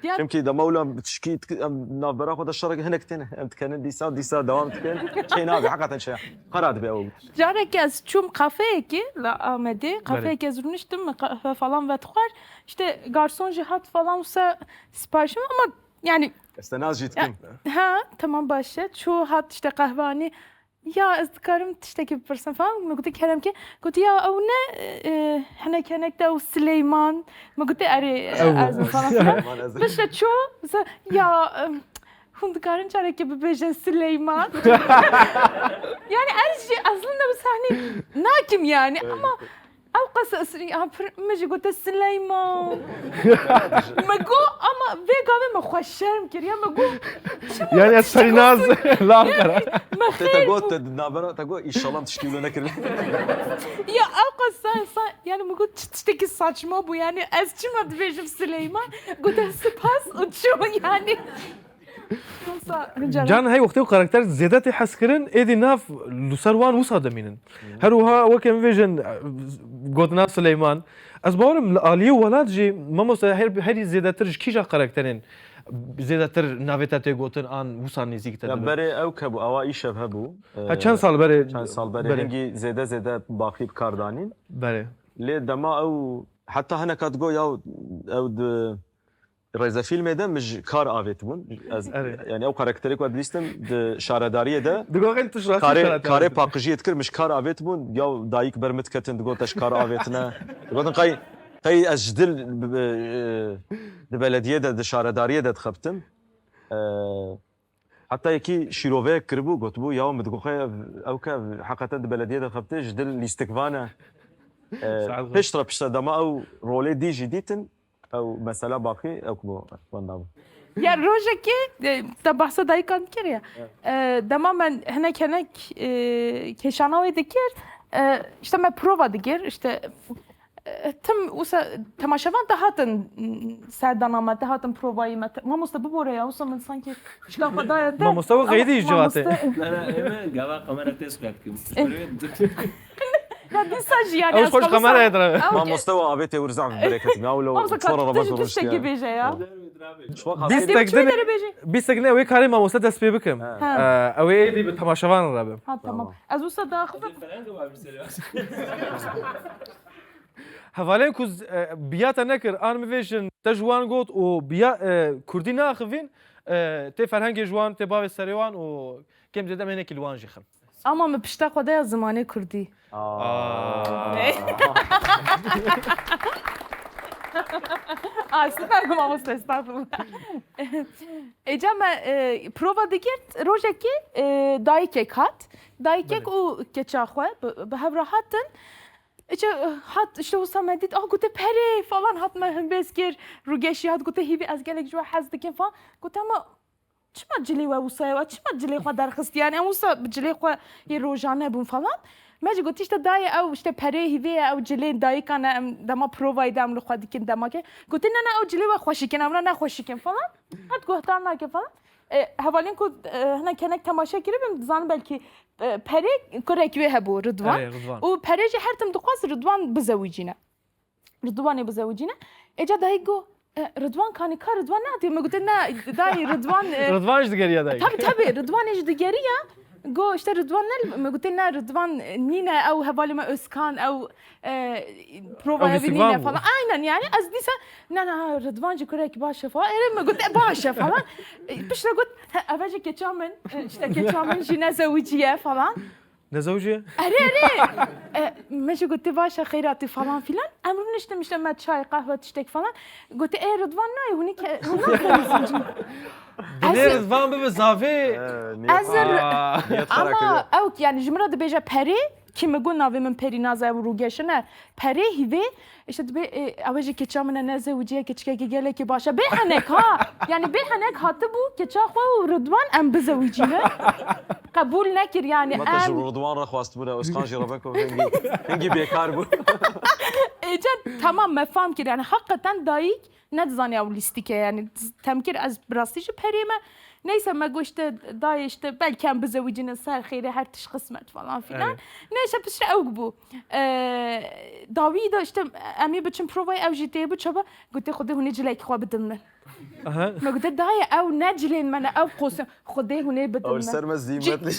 Ya Çimkî dema wila tişkî dik-, em navbera xwe de şerek hinek tên, em dikenin dîsa, dîsa dewam dikin. Çê nabe, heqeten çê. Qera dibe ew. Careke ez çûm kafeyekê li Amedê, Belê. kafeyekê ez rûniştim, min qehve falan vedixwar. İşte garson jî hat falan wisa siparişim ama yani Estenas jî dikim. Ha, tamam baş e. Çû hat işte qehve anî. Ya ez dikarim tiştekî bipirsim falan. Min gotiye kerem ke. Gotiye ya ew ne, e, henek henek de ew Sileyman. Min gotiye erê, e, Ew. ez min falan filan. Sileyman ez. Piştre çû, mesela, ya, e, hûn dikarin carekê bibêjin Sileyman. Yani ez jî eslinde bi sahnê nakim yani ama ew qas esrî, ha, pir, min jî gote Sileyman. Me got, ama vê gavê me xwe şerm kir. Ya me got, çi Yani ez Perînaz lan kara. Me Te, te xêr got, bû. te navbera, te got, "Înşallah tiştî wilo nekirî." Ya ew qas sa-, sa-, yani me got, "Çi tiştekî saçma bû, yani ez çima dibêjim Sileyman?" Gote, "Spas" û çû yani. Wisa, Can hey wextê û karakter zêde tê hezkirin, êdî nav li ser wan wisa dimînin. Her wiha weke em bêjin, gotina Sileyman. Ez bawerim li aliyê welat jî, mamoste, her, herî zêdetir ji kîja karakterên zêdetir navê te tê gotin an wisa nêzîk te Ya dibe? Berê ew kebû, ewa îşev hebû. Ha, çend sal berê? Çend sal berê, berê. Hingî zêde zêde baxî bi kar danîn. Berê. Lê dema ew heta hineka digo ya ew di rêzefîlmê de min ji kar avêtibûn. Ez, Erê. yani ew karakterê ku ez dilîstim di şaredariyê de Digo xeyl tu ji rastî karê, şaredarî karê dikî. paqijiyê dikir, min ji kar avêtibûn. Ya dayik ber min diketin, digot te ji kar avêtine. Digotin qey, qey ez ji dil bi, bi, di belediyê de, di şaredariyê de dixebtim. E, heta yekî şîroveyek kiribû, gotibû, ya min digoxe ev, ew ke heqeten di belediyê de dixebitê, ji dil lîstikvan e. E, Saet piştre, piştre dema ew rolê dî jî dîtin, Ew mesela baqî, ew ku wenda bû. Ya rojekê, e, te behsa dayikan dikir ya. Evet. E, dema me hinek hinek, e, kêşana wê dikir, e, işte me prova dikir, işte, e, tim wisa temaşevan te hatin, m, serdana me, te hatin provayî me, te, mamoste bibore ya, wisa min sanki şila xwe daye te. Mamoste wê Ama qeydî ji mamoste Ne, ne, ême gava kamera tez qet kim. Ya dîsa jî yani Ew ez xweş xwe kameraya wisa- dire. Ew ke- Mamoste ve avêtê wir zaf bereketî. Ne wilo Mamoste çora ka tu Ramazan jî tiştekî rojtiye. Bêje ya. Çuwa Bîst xastê tek çi din- dere bêje? Bîst tek ne ew ê karê mamoste dest pê bikim. Ha. Ha. Ee, Ew ê êdî bi temaşevan re bim. Ha tamam. Ez wisa daxim. Hevalên ku z- e, biya te nekir, an bivêjin, te ji wan got û biya e, kurdî naxivîn, e, tê ferhengê ji wan, tê bavê serê wan û kêm zêde em ê nekî li wan jî xin. Ama min pişta xwe de ya zimanê kurdî. Aa. Aslında mamoste estağfurullah. Êca me e, prova digirt, rojekê e, dayikek hat. Dayikek Belê. Û keça xwe bi, bi hev re hatin. Îçe hat işte wisa me dît, ah gote perê falan hat me himbêz kir. Rûgeşî hat gote hîvî ez gelek ji we hez dikim falan. Gote ama çima cilê we wisa ye, çima cilê xwe derxist? Yani em wisa bi cilê xwe yê rojane bûn falan. Me jî gotî işte dayê ew işte perê hîvê ye, ew cilê dayikan e, em dema provayê de em li xwe dikin dema ke. Gote ne ne ew cilê we xweşik in, em re ne xweşik in falan. Hat guhdar nake falan. E, hevalên ku e, hinek hinek temaşe kiribin dizanin belkî e, perê kurek wê hebû Ridwan. Erê, Ridwan. Û perê jî her tim dixwest Ridwan bizewicîne. Ridwanê bizewicîne. Êca dayik got, e, Ridwan kanî ka Ridwan nadiyo? Me gote ne dayê Ridwan... e, Ridwan jî digeriya dayik. Tabii tabii Ridwanê jî digeriya. Go işte Ridwan ne? Me gote ne Ridwan e, nîne ew hevalê me Özkan ew e, provaya Ew bî nîne falan. Aynen yani ez dîsa ne ne Ridwan jî kurek baş e falan. Erê me got e baş e falan. E, Piştre got he, eve jî keça min e, işte keça min jî nezewiciye falan. Nezewiciye? Erê erê. E, me jî got baş e xeyra tu falan filan. Em rûniştim işte me çay qehwe tiştek falan. Got e Ridwan nayê hûnî ke hûn naxwînin. Dilê Ridvan bibe zavê. Ez ama ew yani ji min re dibêje perê. Kî min got navê min Perînaz e û Rûgeşin e. Perê hîvê, işte dibê e, ew ê ji keça min e nezewiciye keçikekî gelekî baş e. Bê henek ha. Yani bê henek hatibû keça xwe û Ridwan em bizewicînin. Qebûl nekir yani. Mete ji em Ridwan re xwestibû ne, Özkan jî re veko hingî, hingî bêkar bû. Êca tamam me fam kir yani hakikaten dayik ne dizane ew lîstik e yani. Temkir ez bi rastî ji perê me. Neyse me got işte dayê işte belkî em bizewicînin ser xêrê her tişt qismet falan filan. Evet. Neyse piştre ew bû. Ee, dawî de işte em ê biçin provayê ew jî tê biçe ba. Gotê Xwedê hûnê cilekî xwe bidin min. Aha. Me gote dayê ew ne cilên me ne ew qosim. Xwedê hûnê bidin Ew min. Ser me zîmet lê.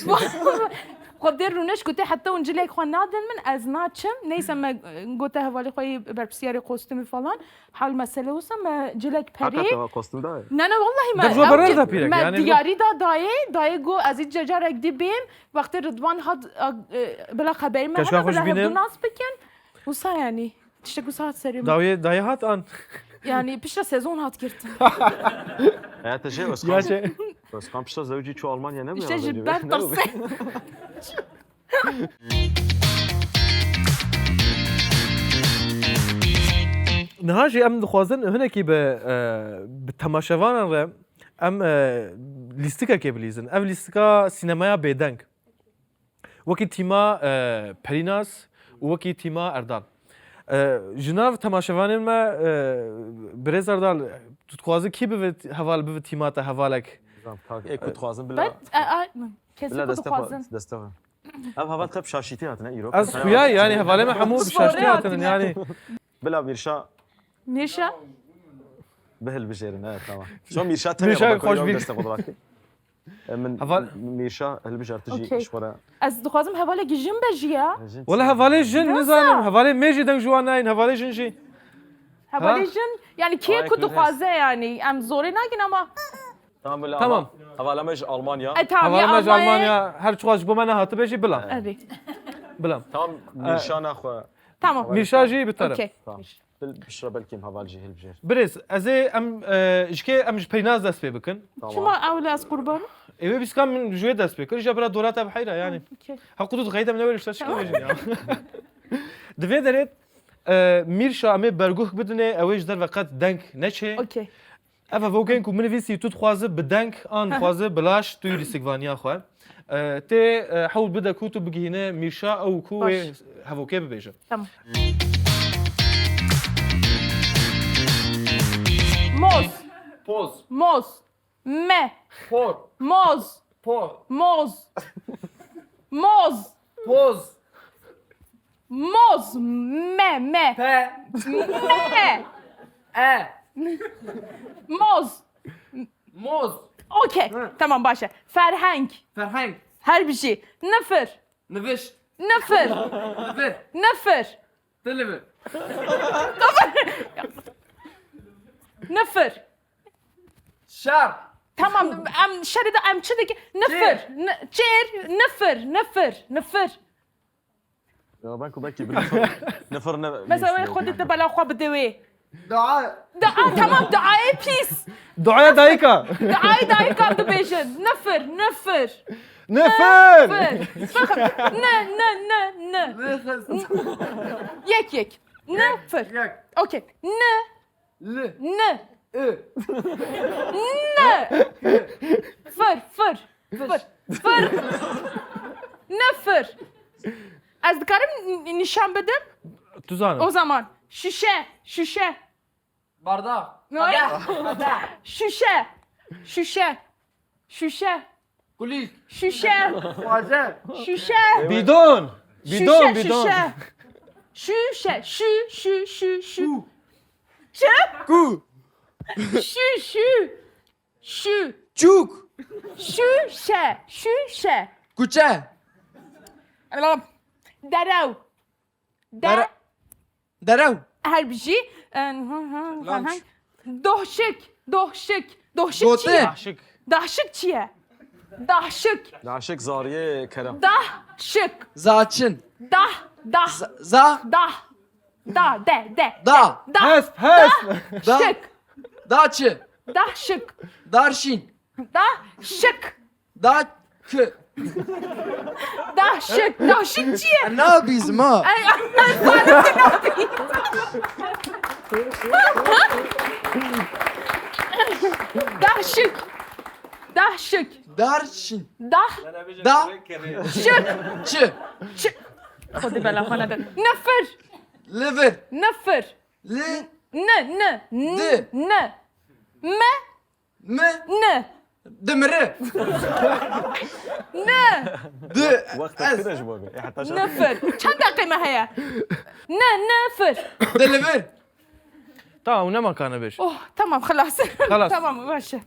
Xwedê rûneş gote heta hûn cilek xwe nadin min ez naçim. Neyse me gote hevalê xwe yê berpirsiyarê kostümü falan. Hal mesele wisa me cilek perê. Hakikaten kostüm da. Ne ne vallahi me. Dibjo berer da pîrek. Me yani diyarî da dayê, dayê go ez î cecarek dî bêm. Wextê Ridwan hat e, bila xeberî me hebe bila hevdu nas bikin. Wisa yani. Tiştek wisa hat serê min. Dawiyê dayê hat an. Yani pişta sezon hat girtin. Hayata şey Özkan. Gerçi. Özkan pişta zewcî çû Almanya ne bu? İşte ji ber tasê. Niha jî em dixwazin hinekî bi, e, bi temaşevanan re em, e, lîstikekê bilîzin. Ev lîstika sînemaya bêdeng. Wekî tîma, e, Perînaz û wekî tîma Erdal. E, ji nav temaşevanên me, e, birêz Erdal, tu dixwazî kî bive heval, bive tîma te hevalek? Nizam, tak, ê ku dixwazin bila. Ben, e, e, kesî bila ku destê xwe, dixwazin. Destê xwe. Ev heval xwe bi şaşîtî hatine îro. Ez xuya, yani hevalê me hemû bi şaşîtî hatine, yani. Bila Mîrşa. Mîrşa? Bi hilbijêrin, evet, tamam. Şo Mîrşa tenê Mîrşa xwe xweş bî. Destê xwe dirakî. E, min Heval- Mîrşa hilbijart tu jî Okey. Ji xwe re. Ez dixwazim hevalekî jin be jî ya. Wele hevalê jin Nasıl? Nizanim. Hevalê mêr jî deng ji wan nayên. Hevalê jin jî. Hevalê Ha? Jin yani kê Vay ku kudret. Dixwaze yani. Em zorê nakin ama. Tamam, böyle Tamam. Hevala me ji Almanya. E, tamam, Hevala me ji Almanya. Almanya her çiqas ji bo me nehatibe jî bila. Evet. Bila. Tamam, Mîrşa naxwe. Tamam. Mîrşa jî bi teref. Okey. Tamam. Bil-, piştre belkî em heval jî hilbijêr. Birêz, ez ê em, e, ji kê em ji Perînaz dest pê bikin? Tamam. Çima ew li ez qurban? Ê wê bîskan min ji wê dest pê kir, ja bira dora te bi heyra yani. Okey. Heqû tu dixeyde min ewê li ser çi Tamam. Bêjin ya. Di vê derê, e, Mîrşa em ê berguh bidinê, ew ê ji derve qet deng neçê. Okey. Ev hevokên ku min nivîsî tu dixwazi bi deng an dixwazi bi laş tu yî lîstikvaniya xwe. E, tê, e, hewl bide ku tu bigihîne Mîrşa ew ku wê Baş. Hevokê bibêje. Tamam. Moz. Poz. Moz. Me. Por. Moz. Por. Moz. Moz. Poz. Moz. Me, me. Pe. Me. E. Moz. Moz. Okey. Hı. Tamam, baş e. Ferheng. Ferheng. Her bir şey. Nifir. Niviş. Nifir. Nifir. Nifir. Dilivir. Nifir. Şer. Tamam, em şerê de em çi dike? Nifir. Çêr. N-, çêr. Nifir. Nifir. Nifir. Ya ben ku belkî bir nifir, nifir ne. Mesela wê xwe dite bela xwe bide wê. Dua. Dua, tamam, duayê pîs. Duaya dayika. Duayê dayika dibêjin. Nifir, nifir. Nifir. Nifir. Bakın. Ne, ne, ne, ne. Nifir. Yek, yek. Nifir. Yek. Okey. Ne. Li. Ne. I. Ne. Fir, fir, fir, fir. Nifir. Ez dikarim n-, nîşan bidim? Tu zanî. O zaman. Şişe, şişe. Bardak. Ne? Bardak. Şişe, şişe, şişe. Kulîs. Şişe. Xwaze. Şişe. Bidon. Bidon, şişe, bidon. Şişe. Şişe. Şu, şu, şu, şu. Ku. Çi? Ku. Şu, şu. Şu. Çûk. Şişe. Şişe. Kuçe. Derew. De. Dere-, derew. Her bir şey. Ee, hı hı, hı hı. Lunch. Dohşik. Dohşik. Dohşik çi ye? Gotin. Dahşik. Dahşik çi ye? Dahşik. Dahşik zariyê kerem. Dahşik. Zaçin. Dah. Dah. Za-, za. Dah. Da. De. De. Da. De. Da. Hesp, hesp. Da. Şik. Daçi. Dahşik. Darşin. Dahşik. Da. K. Dahşik. Dahşik çi ye? E, nabîz ma. Ay, ay, ay, ay, nabîz. Dahşik. Dahşik. Darşin. Dah. Da. Şik. Çi. Çi. Xwedî bela xwe nede. Nifir. Livir. Nifir. Li. Ne, ne. N-, di. Ne. Me. Mi? Ne. Dimiri. Ne. Di. Wexta ez. Tine ji bo be. E, heta şa- Nifir. Çend deqê me heye? Ne, nifir. Dilivir. Tamam, ne makane bir. Oh, tamam, xelas. Xelas. Tamam, baş e.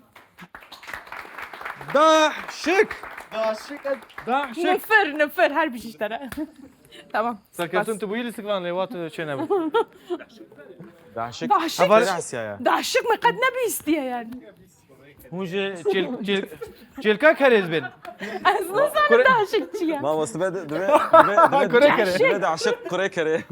Dahşik. Dahşik. Dahşik. Nifir, nifir, her bir şey işte. Tamam. Serkeftin tu bûyî li Sikvan lê wat çê nebû. Dahşik. Dahşik. Hevalê Hesya ya. Dahşik me qet nebîstiye yani. Hûn ji çêl-, çêl-, çêlka kerê dibên. Ez nizanim dahşik çi ye. Mamoste be, dibe, dibe, dibe, kure kere. Dibe dahşik kure kere.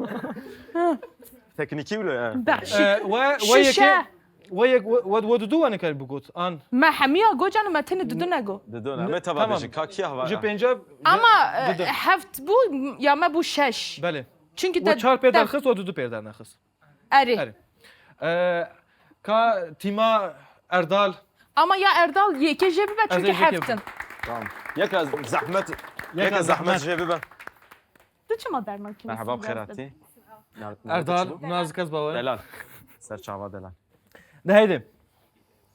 Teknîkî bile yani. Dahşik. Ee, we, we yeke, we yek, we, we, we dudu we nikar bigot, an. Me hemiya go canım, me tenê dudu nego. Dudu ne, me tava tamam. Bêjin, ka kiya hava. Ji pênca. Ama, e, dudu. Heft bu, ya me bu şeş. Belê. Çünkü we de çar pê derxist, we dudu pê dernaxist. Erê. Erê. Ee, ka tîma Erdal. Ama ya Erdal yeke jê bibe çünkü heftin. Tamam. Yeka zehmet, yeka zehmet jê bibe. Tu çima dermakî? Merhaba, bi xêratî. Erdal, nazik ez bawe. Delal. Serçava delal. De heydi.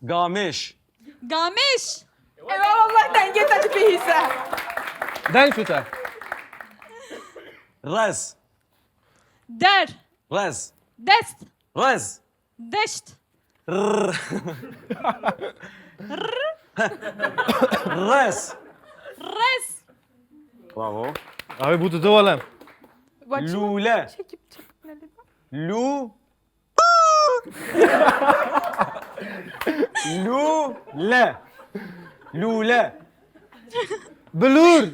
Gamiş. Gamiş. Eyvallah, dengê te dibihîse. Deng tute. Rez. Der. Rez. Dest. Rez. Deşt. Rr. Rr. Rez. Rez. Bravo. Abi bu da wala. Lule. Çekip çekip ne dedi? Lu. Lule. Lule. Bilûr.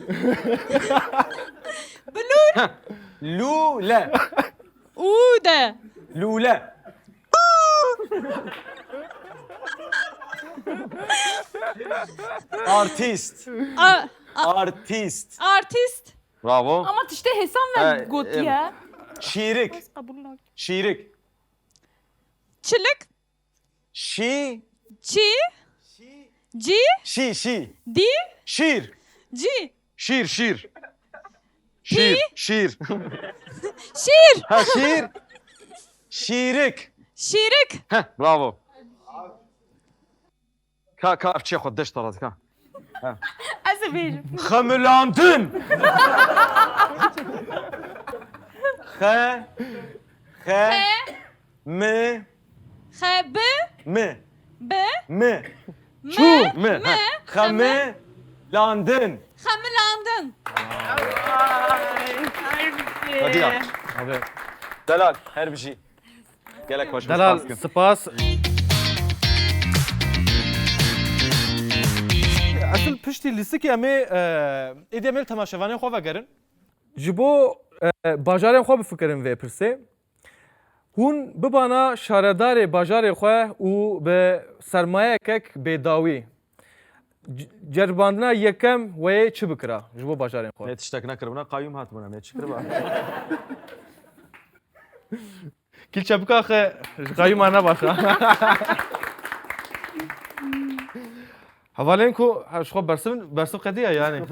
Bilûr. Heh. Lule. Ude. Lule. Artist. A-, a-, artist. Artist. Bravo. Ama tiştê hêsan ve gotiye. Şîrik. Şîrik. Çilik. Şî. Çi. Ci. Şî, şî. Di. Şîr. Ci. Şîr, şîr. Şîr, şîr. Şîr. Ha, şîr. Şîrik. Şîrik. Heh, bravo. Ka, ka, ev çiye xwe deşt arat ka. Ha. Ez ê bêjim. Xemilandin. Xe, xe, mi, Xe bi, mi, bi, mi, mi, çû, mi, mi, ha. Xemi, xemi, landin. Xemilandin. Hadi ya. Abi. Delal, her bijî. Gelek xweş. Delal, spas kim. Spas. Esil piştî lîstikê em ê, e, êdî em ê li temaşevanên xwe vegerin. Ji bo, e, bajarên xwe bifikirin vê pirsê. Hûn bibana şaredarê bajarê xwe û bi sermayekek bêdawî. C-, ceribandina yekem wê çi bikira ji bo bajarên xwe? Hê tiştek nekiribûna, qayûm hatibûna, me çi kiriba? Kilçe bikaxe, ji qayûma nebaxa. Hevalên ku, ha, ji xwe bersiv, bersiv qediya yani.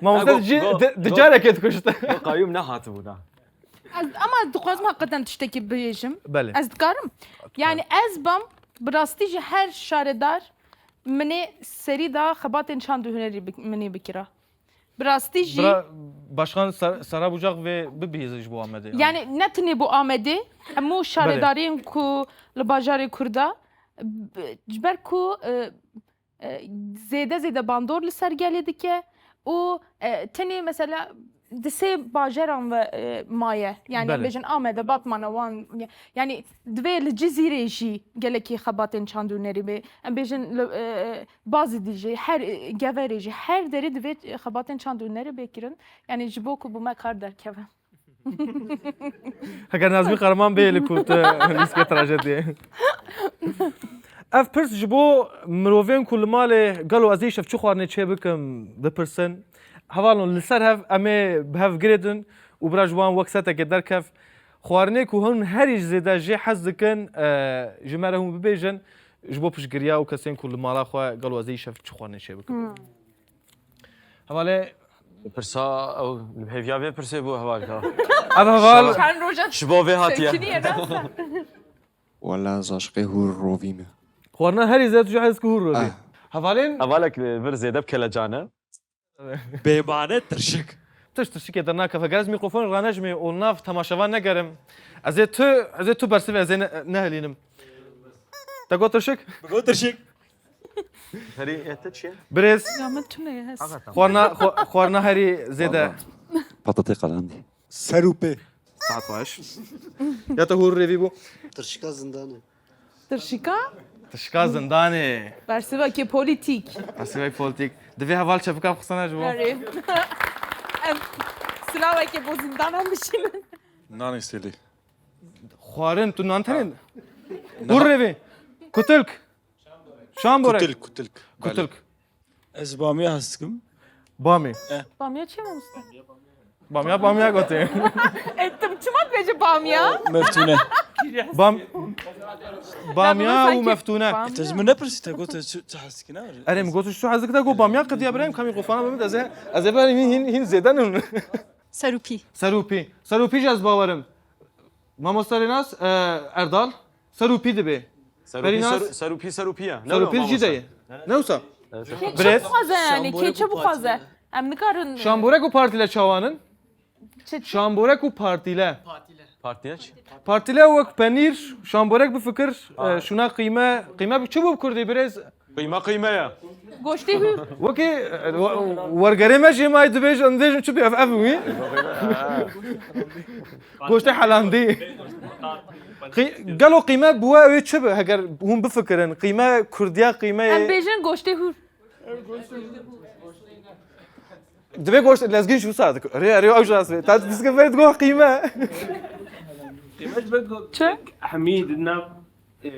Mamoste go, jî go, di, di go. Carekê dikuşt. Go qayûm nehatibûna. Ez, ama dixwazim heqeten tiştekî bibêjim. Belê. Ez dikarim? Yani ez bam, bi rastî jî her şaredar minê serî da xebatên çand û hunerî bik-, minê bikira. Bi rastî jî. Bira, Başkan Sar-, Sara Bucak vê bibihîze ji bo Amedê. Yani ne tenê bo Amedê, hemû şaredarên ku li bajarê Kurda, b-, ji ber ku, e, e, zêde zêde bandor li ser gelê dike û, e, tenê mesela di sê bajaran ve, e, maye. Yani em Belê. Bêjin Amede, Batmana, Wan, yani divê li Cizîrê jî gelekî xebatên çand û hunerî bê. Em bêjin li, e, Bazîdî jî, her, e, Geverê jî, her derê divê xebatên çand û hunerî bê kirin. Yani ji bo ku bi me kar derkeve. Heger Nazmî Qehreman bê li ku tu lîstikê trajediyê. Ev pirs ji bo mirovên ku li malê gelo ez ê îşev çi xwarinê çê bikim dipirsin. Hevalno li ser hev em ê bi hev girêdin û bira ji wan wek setekê derkev. Xwarinê ku hûn herî zêde jê hez dikin, e, ji me re hûn bibêjin, ji bo piştgiriya û kesên ku li mala xwe gelo ez ê îşev çi xwarinê çê bikim. Hmm. Hevalê. Pirsa ew li hêviya vê pirsê bû hevalka. Ev heval. Çend roja Ji bo vê hatiye. Şevkiniye ne? Wala ez aşiqê hûr rovî me. Xwarina herî zêde tu jî hez ki hûr rovî. Ah. Hevalên. Hevalek vir zêde bi kelecan e. Bêmane tirşik. Tiş tirşikê dernakeve. Ger ez mîkrofon ranejmê û nav temaşevan negerim. Ez ê tu, ez ê tu bersivê ez ê ne-, nehilînim. Te got tirşik? Bi got tirşik. Herî, e, te çi ye? Birêz. Ya min tune ye, hes. Hakikaten. Xwarina, xwa-, xwarina herî zêde. Vallahi. Patatê qelandî. Ser û pê. Saet xweş. Ya te hûr rêvî bû. Tirşika zindanê. Tirşika? Tirşika zindanê. Bersivekê polîtîk. Bersivek polîtîk. Divê heval çepika bixisene ji bo. Erê. Em silavekê bo zindanan bişînin. Nanê sêlê. Xwarin, tu nan tenê? Ha. Hûr rêvî. Kutilk. Şamborek. Kutilk, kutilk. Belê. Kutilk. Ez bamya hez dikim. Bamî. Eh. Bamya çi mamoste? Bamya, bamya gote. E, tu çima dibêje bamya? Meftûne. Bam-, bamya û meftûne. Bamya. E, tu ji min nepirsî, te got tu, tu hez dikî, ne? Erê, min got tu hez dikî, te got bamya qediya birayim, kamî qofana bimit, ez ê, ez ê berî min hîn, hîn zêde nim. Serûpî. Serûpî. Serûpî jî ez bawerim. Mamoste Rênas, e, Erdal, Serûpî dibe. Serûpî, Berînas, Serû-, Serûpî, Serûpî ye. Ne Serûpî wilo jî de ye. Mamoste? Ne, ne. Ne wisa? Evet. Kê çi bixwaze yani? Kê çi bixwaze? Em nikarin. Şamborek û partîle çawan in? Çi, çi? Şamborek û partîle. Partîle çi? Partîle wek penîr, şamborek bifikir, ha, e, şûna qîme, qîme bi çi bû bi kurdî birêz? Qîme qîme ye. Goştê hûr. Wekî, e, we-, wergerê me jê mayî dibêjin, dibêjin çi bî ev, ev wî? Goştê helandî. Qî-, gelo qîme bi we wê çi bi? Heger hûn bifikirin, qîme kurdiya qîmeyê. Em bêjin goştê hûr. Divê goşt lezgîn jî wisa dikir. Erê, erê, ew jî rast bê. Ta dizgin vê digo qîme. Qîme ji ber ku Çi? hemî di nav, e,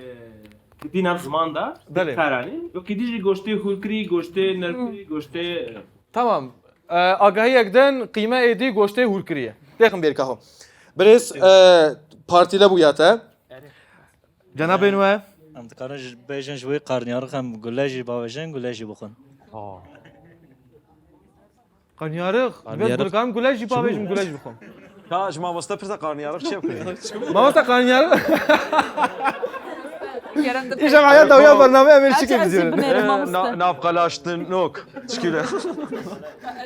di nav ziman da, Belê. Karanî. Wekî dî jî goştê hûrkirî, goştê nerkirî, goştê Tamam. E, agahiyek din qîme êdî goştê hûrkirî ye. Dêxin bêrka xwe. Birêz, e, partîle bûya te. Cenabên we. Em dikarin ji, bêjin ji wê qarniyarix em gule jî bavêjin, gule jî bixwin. Qarniyarix. Qarniyarix. Divê gulkan gule jî bavêjim, gule jî bixwim. Ka ji mamoste pirsa qarniyarix çi yapıyor? Mamoste qarniyarix. Îşe haya dawiya bername em ê çi kê bizînin? Navqelaştinok. Çikile.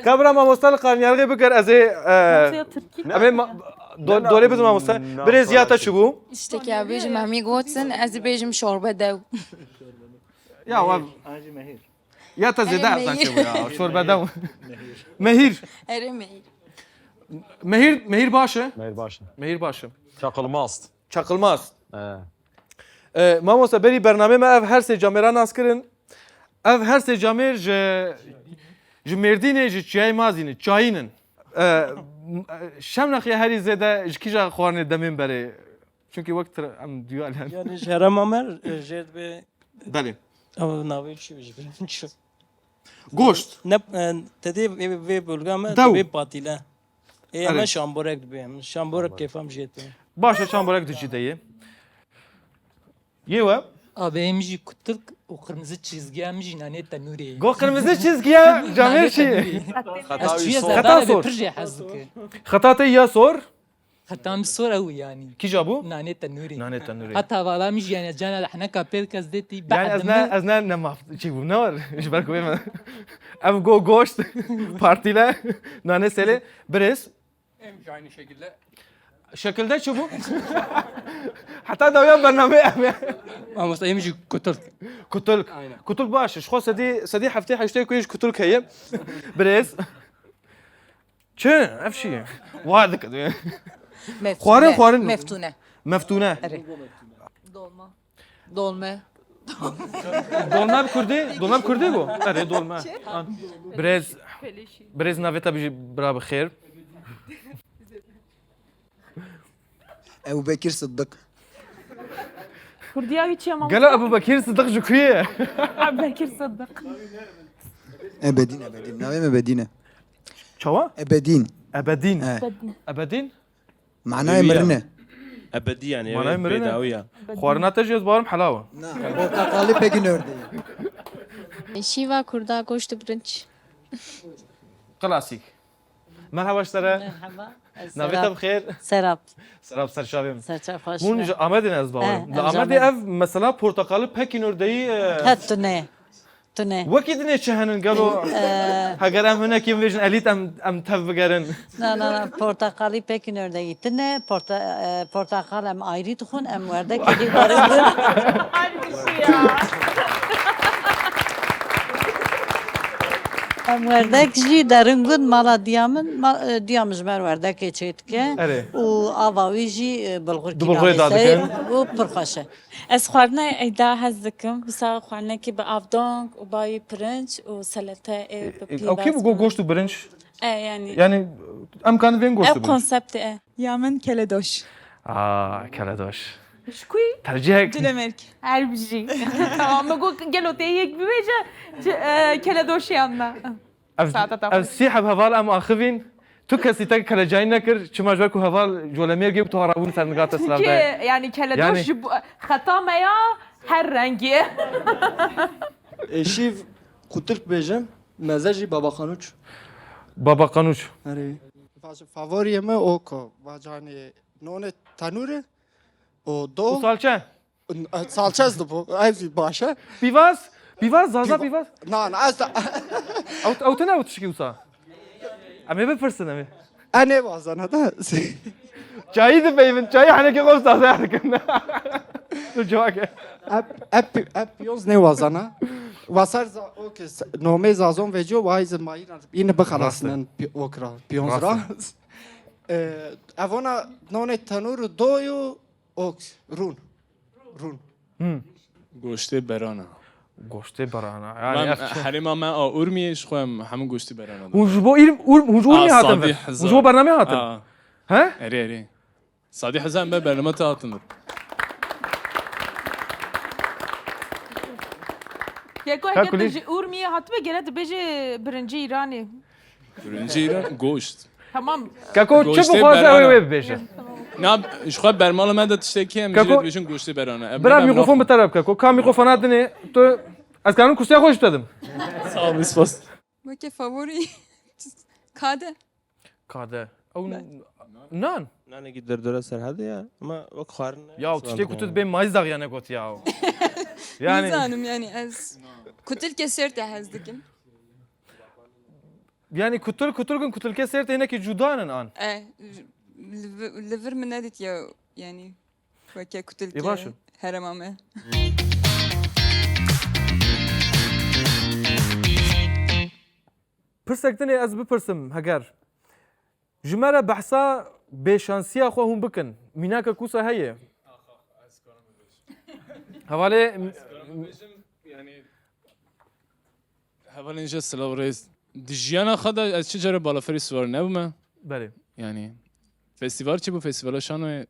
Ka bira mamoste li qarniyarixê bikir ez ê, e, em ê ma-, Do- Dorê bidin mamoste. Birêz ya te çi bû? Tiştekî ya bêjim, hemî gotin, ez ê bêjim şorbe dew. Ya wa. An jî mehîr. Ya te zêde ertan çi bû ya? Şorbe dew. Mehîr. Erê mehîr. Mehîr, mehîr baş e. Mehîr baş e. Mehîr baş e. Çakılmaz. Çakılmaz. He. E, mamoste, berî bernamê me ev her sê camêra nas kirin. Ev her sê camêr ji, ji Mêrdînê, ji Çiyayê Mazînê, çayîn in. E, m-, e, Şemnaxiya herî zêde ji kîja xwarinê demên berê? Çünkü wek tir-, em duyar yani. Yani ji herema me, e, jê dibê Belê. Ew navê çi bêjî, birinci. Goşt. Ne, e, te dê vê, vê bölga me Dew. Dibê patîle. Ê, Erê. Me şamborek dibê. Şamborek kêfam jê tê. Baş e, şamborek di jî de yê. Yê we? Abi em jî kutilk û qırmızı çizgiya em jî nanê tenûrê. Go qırmızı çizgiya camêr çi? Xeta wî sor. Xeta sor. Pir jê hez dike. Xeta te ya sor? Xeta min sor ew yani. Kîja bû? Nanê tenûrê. Nanê tenûrê. Heta vala min jî yani cana lehneka pê kes dê tî Yani ez ne, ez ne, ne maf çi bû, ne var? Ji ber ku bê me. Ev go goşt, partîle, nanê selê, birêz. Em jî aynı şekilde. Şekilde çi bû? Heta dawiya bernameyê em ya. Mamosta em jî kutilk. Kutilk. Aynen. Kutilk baş. Ji xwe sedî, sedî heftê heştê ku ji kutilk heye. Birêz. Çi? Ev çi ye? Wa dike. Meftûne. Xwarin, xwarin. Meftûne. Meftûne. Erê. Dolma. Dolme. Dolme bi kurdî? Dolme bi kurdî bû? Erê, dolme. An. Birêz, birêz navê te bijî bira bi xêr. Ebu Bekir Sıddık. Kurdiya wî çi ye mamoste? Gelo Ebu Bekir Sıddık ji ku ye? Ebu Bekir Sıddık. Ebedîn, Ebedîn. Navê me Ebedîn e. Çawa? Ebedîn. Ebedîn. He. Ebedîn. Ebedîn? Manayê mirin e. Ebedî yani, Manayê mirin e. Bêdawiya. Xwarina te jî ez barim helaw e. Na, portakalî pekî nordeyî. Şîva kurda goşt û birinç. Klasîk. Merhaba ji te re. Merhaba. Navê te bi xêr? Serap. Serap, serçavê min. Serçav xweş be. Hûn ji Amedê ne ez bawerim. Li Amedê ev mesela portaqalî pekî nordeyî, e, het tune. Tune. Wekî dinê çi henin gelo? Heger em hinekî bêjin elît em, em tev bigerin. Na, na, na. Portaqalî pekî nordeyî tune. Porta-, e, portaqal em ayrî dixwin. Em werdekê jî derin gun. Aynı şey ya. Em werdek jî derin gun mala diya min. Ma-, e, diya min ji me werdekê çêdike. Erê. Û ava wî jî, e, bilxurkî Di bilxurê navê da ser dikin. Û pir xweş e. Ez xwarina eyda hez dikim. Wisa xwarinekî bi avdong û bayî pirinç û selete ê bi pîvaz. Ew kî bi go-, goşt û birinç? E, yani. Yani, em kanin vên goşt û birinç. Ev konseptê e. Ya min keledoş. Aa, keledoş. Ji ku yî? Tercihek. Cilemêrg. Her bijî. Tamam, me got gelo tê yek bibêje, ci-, e, keledoşê yan me. Ev, Saeta te ev xweş. Sî heb heval em axivîn. Tu kesî te kelecayî nekir. Çima ji ber ku heval colemêrgê û tu ha rabûn ser niga te silav dayê. Kê, yani keledoş Yani ji bo-, xeta me ya her rengî. Ê şîv qutilk bêjim, meze jî baba qanuç. Baba qanuç. Erê. Favoriyê me o ku vacanê nonê tenûrê û do. Û salçe. Salçe ez dibû. Ev jî baş e. Pîvaz? Pîvaz, Zaza Pîva-, pîvaz? Na, na, ez de Ew, ew tune ew tişkî wisa? Em ê bipirsin, em ê. E, nêwazana da. Çayî dipeyvin, çayî henekê xwe Zaza dikin. Tu civak e. Ep, ep, ep piyonz nêwazana. Wasar za-, o ki s-, nomê Zazon veciyo, vay zê mayîna, yine bixelasinin Rast e. pi-, okra, piyonz Rast ra. e. E, evona nonê tenûr doyo, Ok, rûn. Rûn. Hmm. Goştê berana. Goştê berana. Yani Em, ev çi? Herêma me a Urmiyê, ji xwe em hemû goştê berana. Hûn ji bo Îrm-, Urm-, hûn ji Urmiyê A, hatin Sadî vir? Hizar. Hûn ji bo bernameyê hatin? A. He? Erê, erê. Sadî Hizar em be bernama te hatin vir. Keko, Her eger tu kulî- ji Urmiyê hatibe, gere dibêje birincî Îranê. Birincî Îran, goşt. Tamam. Keko, çi Goştê bixwaze ew ê berana. Wê bibêje. Na, ji xwe bermala me de tiştekî em Keko, jê dibêjin goştê berana. Ev bira ne, em mikrofon naxwin. Bi te re bike. Keko, ka mikrofona dinê, tu, ez kanim kursiya xwe ji te dim. Sağ ol, spas. Weke favori kade. Kade. Ew Ben. Nan. Nanekî derdora Serhedê ya. Ama wek xwarin ne. Ya, tiştê ku tu dibê mayîz daxiyane got ya. Yani. Nizanim yani ez kutilkê Sêrtê hez dikim. Yani kutil, kutilkin, kutilkê Sêrtê hinekî cuda in an? E, j-, Li vi-, li vir min nedîtiye, yanî weke kutilkê. Ê, baş e. Herema me. Pirsek din ê ez bipirsim, heger ji me re behsa bêşansiya xwe hûn bikin. Mînakek wisa heye? Hevalê. Yanî, hevalên ji silav rêz. Di jiyana xwe de ez çi care balaferî siwar nebûme. Belê. Yanî, festîval çi bû? Festîvala Şanoyê